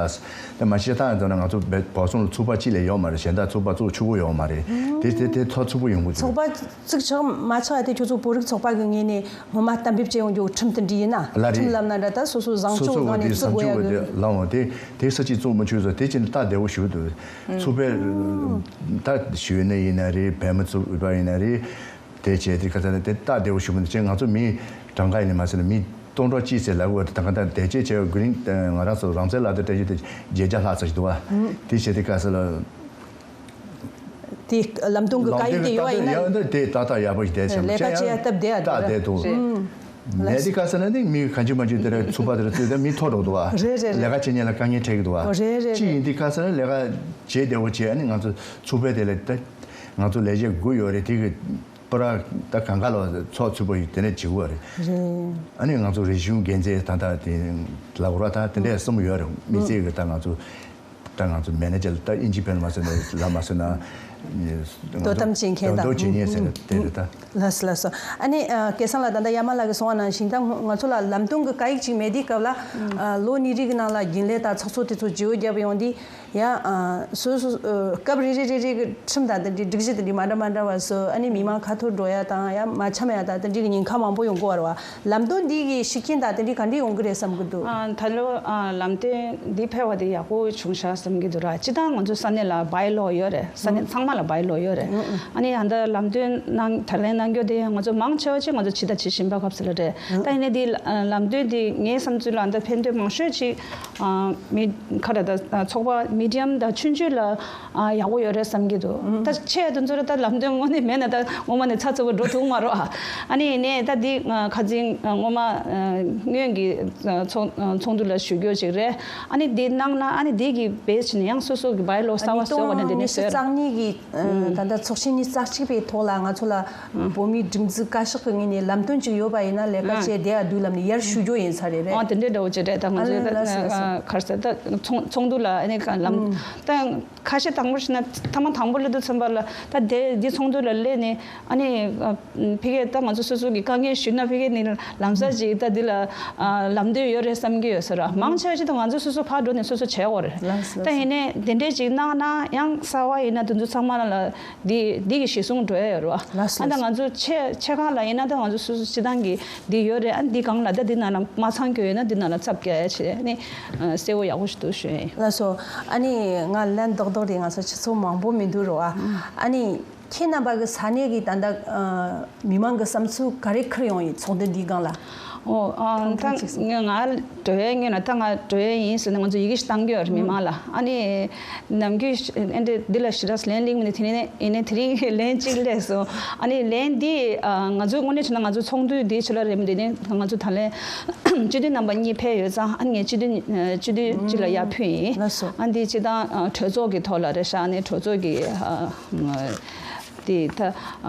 ད་མ་གཞི་ད་ང་ཚོ་ན་ང་ཚོ་བོད་བཟོ་ཚོང་ལ་ཚོགས་པ་གཅིག་ལས་ཡོད་མ་རེད། གཞན་དག་ཚོགས་པ་ཚོགས་ཆོག་གི་ཡོད་མ་རེད། དེ་དེ་དེ་ཚོགས་ཚུགས་པོ་ཡོང་གི་འདུག་ཚོགས་པ་ཚུགས་ཆགས་མ་ཆགས་དེ་ཁྱོད་ཚོ་བོད་རིགས་ཚོགས་པ་གི་ངོས་ནས་ངོ་མ་གཏན་འབེབས་བྱས་ཡོང་རྒྱུ་ཁྲིམས་དེ་འདྲ་ཡིན་ན། ལ་རེད། ཁྲིམས་ལབ་ན་འདྲ་ད་སོ་སོ་བཟང་སོ་ཕྱོགས་སོ་སྒང་ནས་དེ་བརྩི་དགོས་ཡ་གི། ལའང་དེ་དེ་ས་གཅིག་ཚོགས་མ་ཆོག་ཟེར། དེ་ཅི་ནས་ད་བདེ་བོ་ཞུ་འདུག་ཚོགས་པའི་ད་གཞོན་ནུ་ཡིན་ན་རེད། བོད་མི་ཚོགས་པ་ཡིན་ན་རེད། དེ་བྱས་དེ་ཁ་ཚ་ནས་དེ་ད་བདེ་བོ་ཞུ་མི་འདུག་ཅེས་ང་ཚོ་མི་གྲངས་ཀ་ཡིན་ནས་མ་ཟེར་ན་མི་སྟོང་ཕྲག་གཅིག་ཟེར་ལབ་དགོས། ད་ག་ད་དེ་བྱས་བྱས་དགུ་རིང་ང་རང་ཚོ་རང་བཙན་ལག་དེབ་སྤྲད་རྒྱུ་དེ་བརྒྱད་བརྒྱ་ལྷག་ཙམ་ཞིག་འདུག་བ། དེ་བྱས་དེ་ཁ་ཚ་ལ། དེ་ལམ་སྟོན་གྱི་བཀའ་ཡིག་དེ་ཡོད་པ་ཡིན་ན། ཡང་ད་དེ་ཏག་ཏག་ཡག་པོ་ཞིག་བསྡད་ཚར། ལས་ཀ་བྱེད་ཡ་སྟབས་བདེ་ཡ་ཏག་བསྡད་འདུག་རེད། མེད་དེ་ཁ་ས་ན་ནི་མི་གང་ཅི་མ་ཅི་དེ་ར་ཚུགས་པ་དེ་ར་ཚུགས་ཏེ་མི་ཐོ་འགྲོ་འདུག་བ། རེད་རེད་རེད། ལས་ཀ་བྱེད་མཁན་ལ་དཀའ་ངལ་འཕྲད་ཀྱི་འདུག་བ། རེད་རེད་ཅི་རེད། ཡིན་དེ་ཁ་ས་ན་ལས་ཀ་བྱེད་བདེ་བོ་བྱེད། ཨ་ནི་ང་ཚོ་ཚུགས་པའི་དེ་ལ་ད་ང་ཚོ་ལས་བྱེད་དགུ་ཡོད་རེད། དེ་གི་པུ་ར་ད་གང་ག་ལ་ཚོགས་ཚུགས་པ་ཡིན་དེ་ནས་བྱེད་དགོས་རེད། རེད། ཨ་ནི་ང་ཚོ་རིག་གཞུང་འགན་འཛིན་ད་ད་དེ་ལ་གོ་ར་ད་དེ་འདྲས་གསུམ་ཡོད་རེད། དམིགས་བསལ་གྱི་ད་ང་ཚོ། ད་ང་ཚོ་མེ་ནེ་ཇར་ལ་ད་དབྱིན་ཇི་སྦྱོང་མ་ཟེར་ན་ལབ་མ་ཟེར་ན། དོ་དམ་བྱེད་མཁན་དོ་དམ་བྱེད་མཁན་ཟེར་ན་དེ་རེད་ད། ལགས་སོ་ལགས་སོ། ཨ་ནི་སྐལ་བཟང་ལགས་ད་ལྟ་ཡ་མ་ལགས་ཀྱིས་གསུངས་པ་ནང་བཞིན་ད་ང་ཚོ་ལ་ལམ་སྟོན་གྱི་བཀའ་ཡིག་ཅིག་མེད་དུས་སྐབས་ལ། ལོ་གཉིས་རིང་གི་ནང་ལ་རྒྱུན་ལས་དང་ཚོགས་གཙོ་དེ་ཚོ་བརྗེ་པོ་བརྒྱབ་ཡོང་དུས་ཡ། སོ་སོ་སྐབས་རེ་རེ་རེ་རེ་གི་ཁྲིམས་དང་དེ་འདྲའི་སྒྲིག་གཞི་དེ་འདྲའི་མ་འདྲ་མ་འདྲ་བ་བཟོས། ཨ་ནི་མི་མང་ཁ་འཐོར་འགྲོ་ཡ་དང་ཡ་མ་འཆམ་ཡ་དང་དེ་འདྲའི་གི་ཉེན་ཁ་མང་པོ་ཡོང་གི་ཡོད་རེད་བ། ལམ་སྟོན་འདི་གི་ཤུགས་རྐྱེན་དང་དེ་འདྲའི་ག་འདྲ་ཡོང་གི་རེད་བསམ་གི་འདུག་ཨ། ད་ལོ་ཨ་ལམ་སྟོན་འདི་ཕེབས་པ་དེ་ཡག་པོ་བྱུང་ཤག་བསམ་གི་འདུག་ར། སྤྱིར་བཏང་ང་ཚོ་ས་གནས་ལ་བའི་ལོ་ཡོད་རེད། ས་གནས་ཚང་མ་ལ་བའི་ལོ་ཡོད་རེད། ཨ་ནི་ཡང་ད་ལམ་སྟོན་གནང་ད་ལན་གནང་རྒྱུ་དེ་ང་ཚོ་མང་ཆེ་བ་ཅིག་ང་ཚོ་ཕྱི་ཟླ་བཞི་བཞིན་པ་སྐབས་སུ་ལ་རེད། ད་ཡིན་ནའི་འདི་ལམ་སྟོན་འདི་ངའི་བསམ་ཚུལ་ལ་ད་ཕན་ཐོགས་མང་ཤོས་ཅིག་མི་ཁ་ར་ད་ཚོགས་པ་མི་ཌི་ཡམ་དང་ཆུང་ཆུང་ལ། ཨ་ཡག་པོ་ཡོད་རེད་བསམ་གྱི་འདུག་ད་ཆེ་དེ་ཚོ་ལ་ད་ལམ་སྟོན་དངོས་གནས་མེད་ན་ད་ངོ་མ་ནས་ཚགས་ཚུད་པོ་འགྲོ་ཐུབ་མ་རེད། ཨ་ནི་ཡིན་ནའི་ད་འདི་ཁ་སང་སྔོན་མ་སྔོན་གྱི་ཚོགས་ཚོགས་འདུ་ལ་ཞུ་རྒྱུ་ཅིག་རེད། ཨ་ནི་འདི་གནང་ན་ཨ་ནི་འདི་གི་བེས་བྱས་ནས་ཡང་སོ་སོ་གི་བའི་ལོ་གསར་པ་བཟོ་བ་ནས་འདི་ནས་བཟོས་རེད། ད་ལྟ་ཚོགས་ཆེན་ཉི་ཤུ་རྩ་གཉིས་ཀྱི་ད་ལྟ་ཚོགས་ཆེན་ཉི་ཤུ་རྩ་གཅིག་པའི་ཐོག་ལ་ང་ཚོ་ལ་བོད་མིའི་སྒྲིག་འཛུགས་བཀའ་ཤག་གི་ངོས་ནས་ལམ་སྟོན་ཅིག་ཡོད་པ་ཡིན་ན་ལས་ཀ་བྱས་བསྡད་ཡ་འདུག་ལབ་ནས་ཡར་ཞུ་རྒྱུ་ཡིན་ས་རེད། རེད། ཨ་དེ་འདྲའི་འདྲ་བོ་ཅིག་རེད། ད་ང་ཚོའི་ད་གར་ས་ད་ཚོགས་ཚོགས་འདུ་ལ་ཨ་ནི་ལམ་ད། ཁ་ཤས་དང་པོ་ཞིག་ན་ཐ་མ་དང་པོ་སླེབས་དུས་ཙམ་པ་ལ་ད་དེ་འདི་ཚོགས་འདུ་ལ་སླེབས་ནས་ཨ་ནི་ཕ་གིར་ད་ང་ཚོ་སོ་སོ་གི་དཀའ་ངལ་ཞུས་ན་ཕ་གིར་ནི་ལམ་སང་ཅིག་ད་འདི་ལ་ལམ་སྟོན་ཡོད་རེད་བསམ་གྱི་ཡོད་ས་རེད། མང་ཆེ་བ་ཞིག་ད་ང་ཚོ་སོ་སོ་ཕར་འགྲོ་ནས་སོ་སོ་བྱེད་དགོས་རེད། ད་ཡིན་ནའི་དེ་འདྲས་ཅིག་གནང་ན་ཡང་གསར་པ་ཡིན་ན་དེ་ཚོ་ཚང་མ་ལ་འདི་འདི་གི་གཞི་བཟུང་འགྲོ་ཡ་ཡོད་རེད་བ། ཨ་ད་ང་ཚོ་ཆེ་ཆེ་ཁག་ལ་ཡིན་ན་ད་ང་ཚོ་སོ་སོ་སྤྱི་བཏང་གི་འདི་ཡོད་རེད། ཨ་འདི་སྒང་ལ་ད་འདི་ནང་ལ་མ་ཚང་རྒྱུ་ཡོད་ན་འདི་ནང་ལ་ཚབ་རྒྱག་ཡ་བྱས་ནས་གསལ་པོ་ཡག་པོ་ཞིག་འདུག་ཞུ་ཡ་ཡིན། ལགས་སོ། ཨ་ནི་ང་ལན་རྡོག་རྡོག་རེད། ང་ཚོ་ཆུ་ཚོད་མང་པོ་མི་འདུག་རོ་ཨ། ཨ་ནི་ཁྱེད་རྣམ་པ་གི་ས་གནས་ཀྱི་ད་ལྟ་མི་མང་གི་བསམ་ཚུལ་ག་རེ་འཁུར་ཡོང་ཡིན་ཚོགས་འདུ་འདིའི་སྒང་ལ། ཨོ་ཨ་ད་ང་ང་འགྲོ་ཡས་ངས་ན་ད་ང་འགྲོ་ཡས་ཡིན་ཟེར་ནས་ང་ཚོ་ཡི་གེ་ཞིག་བཏང་གི་ཡོད་རེད་མི་མང་ལ། ཨ་ནི་ནམ་རྒྱུན་ཨེ་འདྲ་འདི་ལ་ཞེ་དྲག་ལན་གླེང་མི་འདུག་དེ་ནས་ཡིན་ནའི་དེ་རིང་ལན་གཅིག་སླེབས་སོང་། ཨ་ནི་ལན་འདི་ང་ཚོ་དངོས་གནས་བྱས་ན་ང་ཚོ་ཚོགས་འདུ་འདིའི་ཆེད་ལ་རེད་མི་འདུག་ནས་ང་ཚོ་ད་ལན་སྤྱི་འཐུས་རྣམ་པ་གཉིས་ཕེབས་ཡོད་ཙང་། ཨ་ནི་ངས་སྤྱི་འཐུས་སྤྱི་འཐུས་གཅིག་ལ་ཡར་ཕུལ་ཡིན། ལགས་སོ། ཨ་འདི་སྤྱི་བཏང་གྲོས་ཚོགས་ཀྱི་ཐོག་ལ་རེད་ཤག་ཨ་ནི་གྲོས་ཚོགས་ཀྱི་དེ་ད་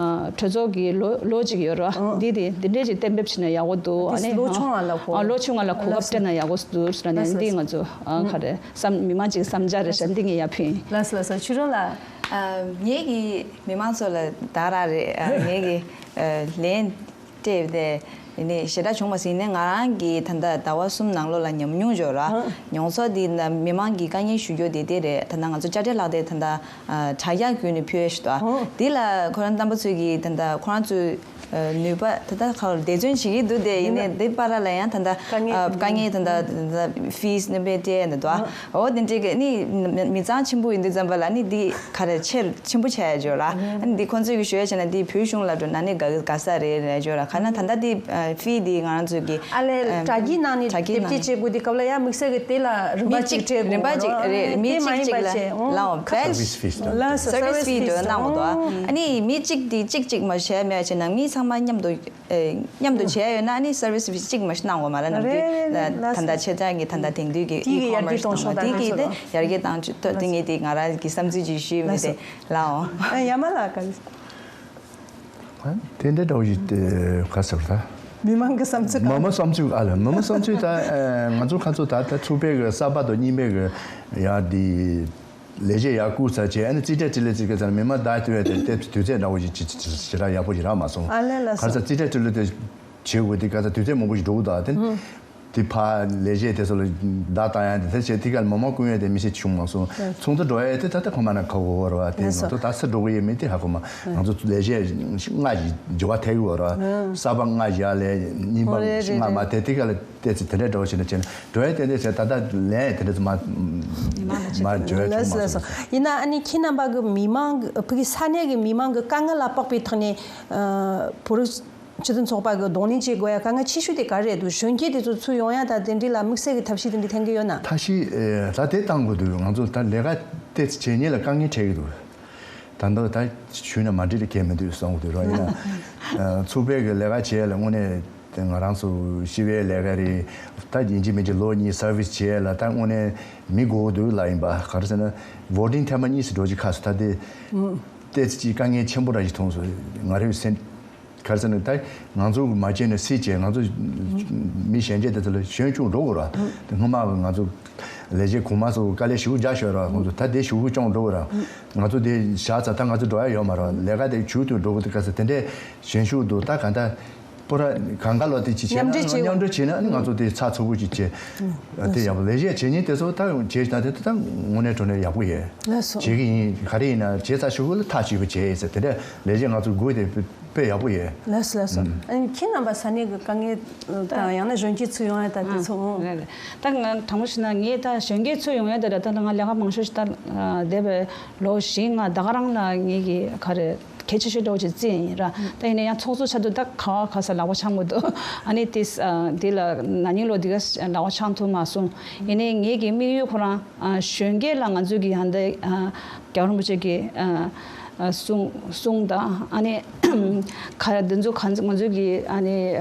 གྲོས་ཚོགས་ཀྱི་ལོ་ལོ་གཅིག་ཡོད་ར། འདི་དེ་འདི་འདྲས་ཅིག་གཏན་འབེབས་བྱས་ན་ཡག་པོ་འདུག་ཨ་ནི་ལོ་ཆུང་བ་ལ་གོ་ཨ་ལོ་ཆུང་བ་ལ་གོ་སྐབས་སྤྲད་ན་ཡག་པོ་འདུག་ཟེར་ནས་འདི་ང་ཚོ་ག་རེ་བསམ་མི་མང་ཅིག་བསམ་འཆར་རེད་ཤག་འདི་ངས་ཡར་ཕུལ་ཡིན། ལགས་སོ་ལགས་སོ། ཆོས་སྒྲོན་ལགས། ངེད་ཀྱི་མི་མང་ཚོ་ལ་ད་ར་རེད། ངེད་ཀྱི་ལན་སྤྲད་དེ་ཡིན་ནའི་ཞེ་དྲག་བྱུང་མ་སོང་། ཡིན་ནའི་ང་རང་གིས་ད་ལྟ་ཟླ་བ་གསུམ་ནང་ལོགས་ལ་ཉམས་མྱོང་འབྱོར་ར། མྱོང་ཚོར་འདི་ད་མི་མང་གི་དཀའ་ངལ་ཞུ་རྒྱུ་དེ་དེ་རེད། ད་ལྟ་ང་ཚོ་དཔྱ་ཁྲལ་ལག་དེབ་ད་ལྟ་དྲ་རྒྱ་བརྒྱུད་ནས་ཕུལ་ཡས་ཞིག་འདུག་འདི་ལ་ཁོ་རང་རྣམ་པ་ཚོས་ཀྱིས་ད་ལྟ་ཁོ་རང་ཚོའི་ ནུས་པ་ད་ལྟ་ཁ་འདས་མཚོན་བྱེད་ཀྱི་འདུག་དེ་ཡིན་ནའི་དེ་བར་ལ་ཡང་ད་ལྟ་དཀའ་ངལ་དཀའ་ངལ་ད་ལྟ་ཕིས་སྣོན་པའི་སྤྲད་ཡ་འདི་འདུག་འོ་དེ་འདྲའི་གི་ནི་མི་མི་ཚང་ཆེན་པོ་ཡིན་དུས་ཙམ་པ་ལ་ནི་འདི་ག་རེ་ཆེར་ཆེན་པོ་ཆགས་ཡ་འཇོག་ལ་ཨ་ནི་འདི་ཁོང་ཚོས་གི་ཞུ་ཡ་བྱས་ན་འདི་བོད་གཞུང་ལ་འགྲོ་ན་ནི་དགའ་དགའ་ས་རེད་རེད་འཇོག་ལ་ག་ན་ད་ལྟ་འདི་ཕི་འདི་ང་རང་ཚོས་གི་ཨ་ལས་དྲ་རྒྱའི་ནང་ནས་དྲ་རྒྱའི་དེབ་ནང་སྐྱེལ་བྱེད་དགོས་དུས་སྐབས་ལ་ཡང་དམིགས་བསལ་གི་དེ་ལ་རིན་པ་མི་གཅིག་གཅིག་སྤྲད་རིན་པ་དགོས་གཅིག་རེད་རེད་མི་དེ་མ་གཅིག་ཡིན་གཅིག་པ་ལ་བྱས་ལའོ་བེག་service fees དང་ལ་service fee service fee འགྲོ་གནང་དགོས་འདུག་ཨ་ནི་མི་གཅིག་དེ་གཅིག་གཅིག་མ་བྱས་མེད་བྱས་ན་མི་ཚང་མ་མཉམ་དུ་ཨེ་མཉམ་དུ་བྱས་ཡོད་ན་ཨ་ནི་service fee གཅིག་མ་གནང་དགོས་མ་རེད་ནམ་རྒྱུན་ད་ལྟ་ཆེ་ཚང་གི་ད་ལྟ་དེང་དུས་ཀྱི་དེ་གི་ཡར་རྒྱས་གཏོང་ཕྱོགས་དང་དེ་གི་དེ་ཚོ་ཡར་རྒྱས་བཏང་ཆོག་དེ་ངས་དེ་ང་རང་གི་བསམ་ཚུལ་ཅིག་ཞུས་མི་དེ་ལའོ། ཡ་མ་ལ་ག་དེ་འདྲ་འདྲ་བོ་ཞིག་དེ་ག་ཟེར་ད། མི་མང་གི་བསམ་ཚུལ་མི་གང་མང་བསམ་ཚུལ་ཨ་ལ་མི་མང་བསམ་ཚུལ་ད་ང་ཚོ་ཁ་ཚོ་ད་ད་ཚུགས་པའི་གི་གསར་པ་དང་རྙིང་པའི་གི་ཡ་དེ་ལས་བྱེད་ཡག་སྐུ་ཚ་བྱས་ཨ་ནི་རྩིས་སྤྲད་ཅི་ལས་རྩིས་ཀ་ཚ་མི་མང་ད་དུས་དེ་དེ་དུས་ཚོད་འདྲ་བོ་ཞིག་ཅི་ཅི་ཅི་ར་ཡག་པོ་ཞིག་རག་མ་སོང་། ཨ་ལས་ལ་ག་ཚ་རྩིས་སྤྲད་ཅི་ལས་དེ་བྱེད་དགོས་དེ་ག་ཚ་དུས་ཚོད་མང་པོ་ཞིག་འགྲོ་གི་འདུག་ཨ་དེ། དེ་ཕ་ལས་བྱེད་དེ་ཚོ་ལ་བརྡ་བཏང་ཡ་དེ་ཚེ་ཆེ་དེ་ག་ལ་མ་མ་ཀུན་ཡོད་དེ་མི་ཤེས་བྱུང་མ་སོང་། ཚོང་དུ་འགྲོ་ཡ་དེ་ད་ལྟ་ཁོ་མ་ན་ཁ་འོ་བར་བ་དེ་ང་ཚོ་ད་སུ་འགྲོ་གི་ཡོད་མེད་དེ་ཧ་གོ་མ་ང་ཚོ་ལས་བྱེད་ལྔ་ཞིག་འགྱུར་བ་ཐེབས་ཡོད་ར་ས་པ་ལྔ་བཞག་ལས་གཉིས་པ་ལྔ་མ་དེ་དེ་ག་ལ་བལྟས་ཚེ་དེ་འདྲ་འགྲོ་ཞེ་ན་ཆེ་ན་འགྲོ་ཡ་དེ་འདྲ་ཆེ་ད་ལྟ་ལན་དེ་འདྲ་ཚོ་མ་མ་འགྱུར་བ་བྱུང་མ་སོང་། ཡིན་ན་ཨ་ནི་ཁྱེད་རྣམ་པ་གི་མི་མང་གི་བོད་ཀྱི་ས་གནས་ཀྱི་མི་མང་གི་དཀའ་ངལ་ལ་དཔག་པའི་ཐོག་ནས་བོད་རིགས་སྤྱི་མཐུན་ཚོགས་པ་གི་གདོང་ལེན་བྱེད་དགོས་ཡ་དཀའ་ངལ་ཆེ་ཤོས་དེ་ག་རེ་རེད་འདུག་གཞོན་སྐྱེས་དེ་ཚོ་ཚུར་ཡོང་ཡ་དང་དེ་འདྲའི་ལ་དམིགས་བསལ་གྱི་ཐབས་ཤེས་དེ་འདྲ་འཐེན་གྱི་ཡོད་ན། ཐབས་ཤེས་ད་དེ་བཏང་དགོས་འདུག་ང་ཚོ་ད་ལས་ཀ་དེ་བྱེད་མཁན་ལ་དཀའ་ངལ་འཕྲད་ཀྱི་འདུག་ད་ལྟ་ད་ཞུས་ན་མ་འགྲིག་ལ་གལ་མི་འདུག་བསམ་གྱི་འདུག་རོགས་ཡིན་ན་ཚུགས་པའི་གི་ལས་ཀ་བྱེད་ཡ་ལ་དངོས་གནས་དེ་ང་རང་ཚོ་ཤི་བའི་ལས་ཀ་རེད། ད་ཡིན་གཅིག་མིན་གཅིག་ལོ་གཉིས་སར་བིས་བྱེད་ཡ་ལ་ད་དངོས་གནས་མི་དགོས་ཀྱི་འདུག་ལ་ཡིན་པ་ག་རེ་ཟེར་ན་བོ་ཊིང་ཐེངས་མ་གཉིས་སུ་འགྲོ་གི་ཁ་སུ་ད་དེ་ཏོག་ཙམ་ཅིག་དཀའ་ངལ་ཆེན་པོ་འདྲ་ཞིག་མཐོང་སོང་ང་རེ་སེམས། ག་རེ་ཟེར་ན་ད་ང་ཚོ་མ་བྱས་ན་སྲིད་བྱས་ང་ཚོ་མི་གཞན་ཆེད་དེ་ཚོ་ལ་གཞོན་སྐྱོང་འགྲོ་དགོས་ར། དེ་སྔོན་མ་ང་ཚོ་ལས་བྱེད་གོང་མ་ཚོ་དཀའ་ལས་ཞེ་པོ་རྒྱག་ཤོར་ར་ཁོང་ཚོ་ད་དེ་ཞེ་པོ་སྐྱོང་འགྲོ་དགོས་ར། ང་ཚོ་དེ་བཞག་ཚར་ད་ང་ཚོ་འགྲོ་ཡ་ཡོད་མ་ར་ལས་ཀ་དེ་མཇུག་ཏུ་འགྲོ་དགོས་དེ་ག་ཚོད་དེ་འདྲས་གཞོན་ཤུགས་འདུག་ད་ག་ད་པོ་ར་གང་ག་ལོ་དེ་ཅི་བྱས་མཉམ་འབྲེལ་བྱེད་དགོས། མཉམ་འབྲེལ་བྱས་ན་ནི་ང་ཚོ་དེ་ཚགས་ཚུད་པོ་ཅིག་བྱས། དེ་ཡག་པོ་ལས་བྱེད་བྱེད་ཉིན་དེ་ཚོ་ད་བྱས་ད་དེ་ད་དངོས་གནས་དྲང་གནས་ཡག་པོ་ཡོད། ལགས་སོ། བྱེད་ཀྱི་ཡིན་ག་རེ་ཡིན་ན་བྱས་ཚར་ཞུ་དགོས་ལ་ཐག་ཆོད་པོ་བྱས་ཡིན་ཟེར་དེ་འདྲས་ལས་བྱེད་ང་ཚོ་དགོས་དེ། དཔེ་ཡག་པོ་ཡོད། ལགས་སོ་ལགས་སོ། ཨ་ནི་ཁྱེད་རྣམ་པ་ས་གནས་ཀྱི་དཀའ་ངལ་དང་ཡང་ན་གཞོན་སྐྱེས་ཚུར་ཡོང་ཡ་དང་དེ་ཚོ་ཨང་། རེད་རེད། ད་ང་དྲང་པོ་བཤད་ན་ངས་ད་གཞོན་སྐྱེས་ཚུར་ཡོང་ཡ་དེ་ལ་ད་ང་ལས་ཀ་མང་ཤོས་ཤིག་ད་འདས་པའི་ལོ་བཞི་ལྔ་ད་ག་རང་ལ་ངེད་ཀྱི་ག་རེ་གལ་ཆེ་ཤོས་འདྲ་བོ་ཅིག་བརྩིས་ཡིན་ར། ད་ཡིན་ན་ཡང་ཚོགས་གཙོ་ཆགས་དུས་ད་ག་བ་ག་ས་ལག་པ་འཆང་དགོས་འདུག་ཨ་ནི་དེ་དེ་ལ་ན་ནིང་ལོ་འདི་ག་ལག་པ་འཆང་ཐུབ་མ་སོང་། ཡིན་ནའི་ངེད་ཀྱི་དམིགས་ཡུལ་ཁོ་རང་གཞོན་སྐྱེས་ལ་ང་ཚོས་ཀྱི་ཧ་འདི། རྒྱལ་བ་རིན་པོ་ཆེ་གི་གསུང་གསུང་དང་ཨ་ནི་ག་འདི་ཚོ་ག་ང་ཚོ་གི་ཨ་ནི་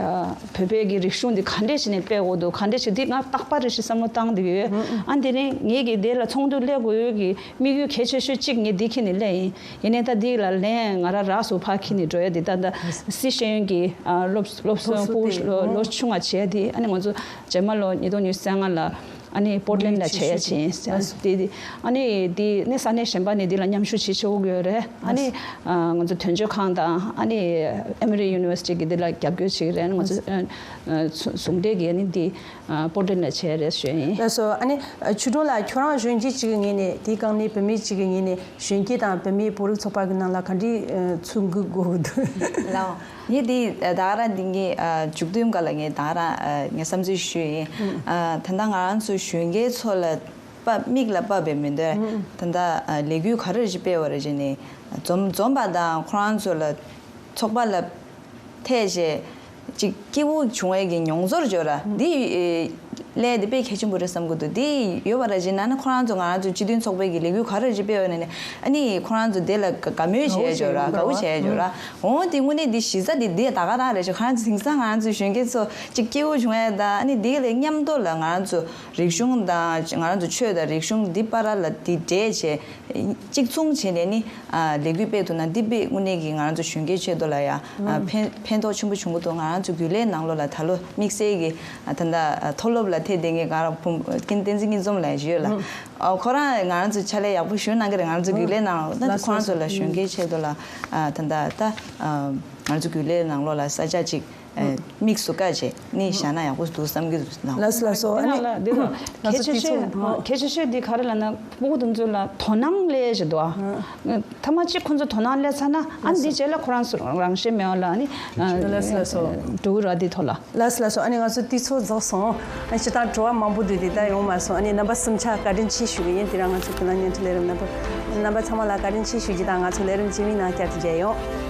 བོད་པའི་གི་རིག་གཞུང་འདི་ག་འདྲས་བྱས་ནས་སྤེལ་དགོས་འདུག་ག་འདྲས་བྱས་འདི་ང་རྟག་པར་རེ་ཞིག་བསམ་བློ་བཏང་བསྡད་ཀྱི་ཡོད། ཨ་འདི་ནི་ངེད་ཀྱི་དེ་ལ་ཚོགས་འདུ་སླེབས་དགོས་ཡོད་ཀྱི་དམིགས་ཡུལ་གལ་ཆེ་ཤོས་གཅིག་ངས་འདི་ཁྱེར་ནས་སླེབས་ཡིན། ཡིན་ནའི་ད་འདི་ལ་ལན་ང་རང་རག་སོང་ཕར་ཁྱེར་ནས་འགྲོ་ཡ་འདི་ད་ད་སི་ཤེས་ཡོན་གྱི་སློབ་སློབ་སློབ་གསོ་ཕྲུ་གུ་ལོ་ཆུང་བ་བྱས་འདི་ཨ་ནི་ང་ཚོ་རྗེས་མ་ལོ་ཉིས་སྟོང་ཉི་ཤུ་རྩ་ལྔ་ལ། ཨ་ནི་པོར་ཊ་ལེན་ལ་བྱས་ཡ་ཕྱིན། དེ་དེ་ཨ་ནི་དེ་ནི་ས་གནས་གཞན་པ་ནས་དེ་ལ་མཉམ་ཞུགས་བྱེད་ཆོག་གི་ཡོད་རེད། ཨ་ནི་ང་ཚོ་དོན་གཅོད་ཁང་དང་ཨ་ནི་ཨེ་མོ་རི་ཡུ་ནི་ཝར་སི་ཊི་གི་དེ་ལ་རྒྱབ་སྐྱོར་བྱེད་ཀྱི་རེད། ང་ཚོ་ཟུང་འབྲེལ་གྱི་ཨ་ནི་དེ་པོར་ཊ་ལེན་ལ་བྱས་རེད་ཞུ་ཡིན། ལགས་སོ། ཨ་ནི་ཆོས་སྒྲོན་ལགས་ཁྱོད་རང་གཞོན་སྐྱེས་གཅིག་གི་ངོས་ནས་དེའི་སྒང་ནས་བུད་མེད་གཅིག་གི་ངོས་ནས་གཞོན་སྐྱེས་དང་བུད་མེད་བོད་རིགས་ཚོགས་པ་གི་ནང་ལ་ག་འདྲའི་ཚུར་འགུག་དགོས་ཀྱི་འདུག་ལགས། ངས་འདི་ད་ག་རང་འདི་ངས་མཇུག་སྡོམ་སྒང་ལ་ངས་ད་ག་རང་ངས་བསམ་ཚུལ་ཞུས་ཡིན། ད་ལྟ་ང་རང་ཚོ་གཞོན་སྐྱེས་ཚོ་ལ་དཔག་མིག་ལ་དཔག་པའི་མི་འདོད་ད་ལྟ་ལས་འགུལ་ག་རེ་ཞིག་སྤེལ་བ་རེད་ཅེ་ནས་འཛོམས་འཛོམས་པ་དང་ཁོ་རང་ཚོ་ལ་ཚོགས་པ་ལ་ཐད་བྱས་ཅིག་སྐྱིད་པོ་བྱུང་བའི་གི་མྱོང་ཚོར་བརྗོད་ར་འདི་ལས་དེ་དཔེ་གལ་ཆེན་པོ་རེད་བསམ་གི་འདུག་འདི་ཡོད་པ་ར་ཅེ་ན་ནི་ཁོ་རང་ཚོ་ང་རང་ཚོ་སྤྱི་མཐུན་ཚོགས་པའི་གི་ལས་འགུལ་ག་རེ་ཞིག་སྤེལ་བ་ནས་ནི་ཨ་ནི་ཁོ་རང་ཚོ་དེ་ལ་དགའ་མོས་བྱས་བརྗོད་ར་དགའ་བོ་བྱས་བརྗོད་ར། འོང་དེ་དངོས་གནས་འདི་གཞི་རྩ་འདི་འདི་ད་ག་རང་རེད་ཤག་ཁ་ཚིང་ས་ང་རང་ཚོའི་གཞོན་སྐྱེས་ཚོ་གཅིག་སྐྱིད་པོ་བྱུང་ཡ་ད་ཨ་ནི་འདི་ལས་མཉམ་དུ་ལ་ང་རང་ཚོ་རིག་གཞུང་དང་ང་རང་ཚོ་ཆོས་དང་རིག་གཞུང་འདི་བར་ལ་འདི་འདྲེས་བྱས་གཅིག་མཚུངས་བྱས་ནས་ནི་ལས་འགུལ་སྤེལ་ཐུབ་ན་འདི་དཔེ་དངོས་གནས་ཀྱི་ང་རང་ཚོ་གཞོན་སྐྱེས་ཆེད་དུ་ལ་ཡ་ཕན་ཕན་ཐོགས་ཆེན་པོ་བྱུང་གི་འདུག་ང་རང་ཚོ་རྒྱུན་ལས་ནང་ལོགས་ལ་ད་ལོ་དམིགས་བསལ་གྱི་ད་ལྟ་མཐོ་སློབ་ལ་ཐད་བསྡད་མཁན་ང་རང་བུ་ཀུན་བསྟན་འཛིན་སྐྱིད་འཛོམས་ལ་ཡ་ཞུས་ལ། ཨོ་ཁོ་རང་ང་རང་ཚོ་ཕྱག་ལས་ཡག་པོ་ཞུ་གནང་གི་རེད། ང་རང་ཚོ་རྒྱུན་ལས་ནང་ལོགས་ད་ཁོ་རང་ཚོ་ལ་གཞོན་སྐྱེས་ཆེད་དུ་ལ་ད་ལྟ་ད་ང་རང་ཚོ་རྒྱུན་ལས་ནང་ལོགས་ལ་ས་ཆ་གཅིག་ དམིགས་སུ་བཀར་བྱས་ནི་བཞག་ན་ཡག་པོ་འདུག་བསམ་གྱི་འདུག་ལགས་སོ་ལགས་སོ། ཨ་ནི་ལ་འདི་ལ་ང་ཚོ་གལ་ཆེ་དེ་ཤོས་ཚོ་གལ་ཆེ་ཤོས་འདི་ག་རེ་ལབ་ན་སྤུ་གུ་དེ་ཚོ་ལ་དོ་སྣང་སླེབས་བྱེད་འདུག་ཨ། ཐ་མ་གཅིག་ཁོ་ཚོ་དོ་སྣང་སླེབས་ཚར་ན་ཨ་ནི་འདི་རྗེས་ལ་ཁོ་རང་ཚོ་རང་ཤེས་མེད་པ་ལ་ཨ་ནི་ལགས་སོ་ལགས་སོ། འགྲོ་གི་ར་འདི་ཐོག་ལ། ལགས་སོ་ལགས་སོ། ཨ་ནི་ང་ཚོ་དུས་ཚོད་རྫོགས་སོང་། ཨ་ནི་སྤྱིར་བཏང་དྲི་བ་མང་པོ་འདུག་དེ་ད་ཡོང་མ་སོང་། ཨ་ནི་རྣམ་པ་གསུམ་ཆ་བཀའ་དྲིན་ཆེ་ཞུ་གི་ཡིན། དེ་རིང་ང་ཚོ་ཁྱེད་རང་སྙན་ཐོ་ལས་རིམ་རྣམ་པ་རྣམ་པ་ཚང་མ་ལ་བཀའ་དྲིན་ཆེ་ཞུ་རྒྱུ་དང་། ང་ཚོ་ལས་རིམ་རྗེས་མའི་ནང་བསྐྱར་དུ་མཇལ་ཡོང་།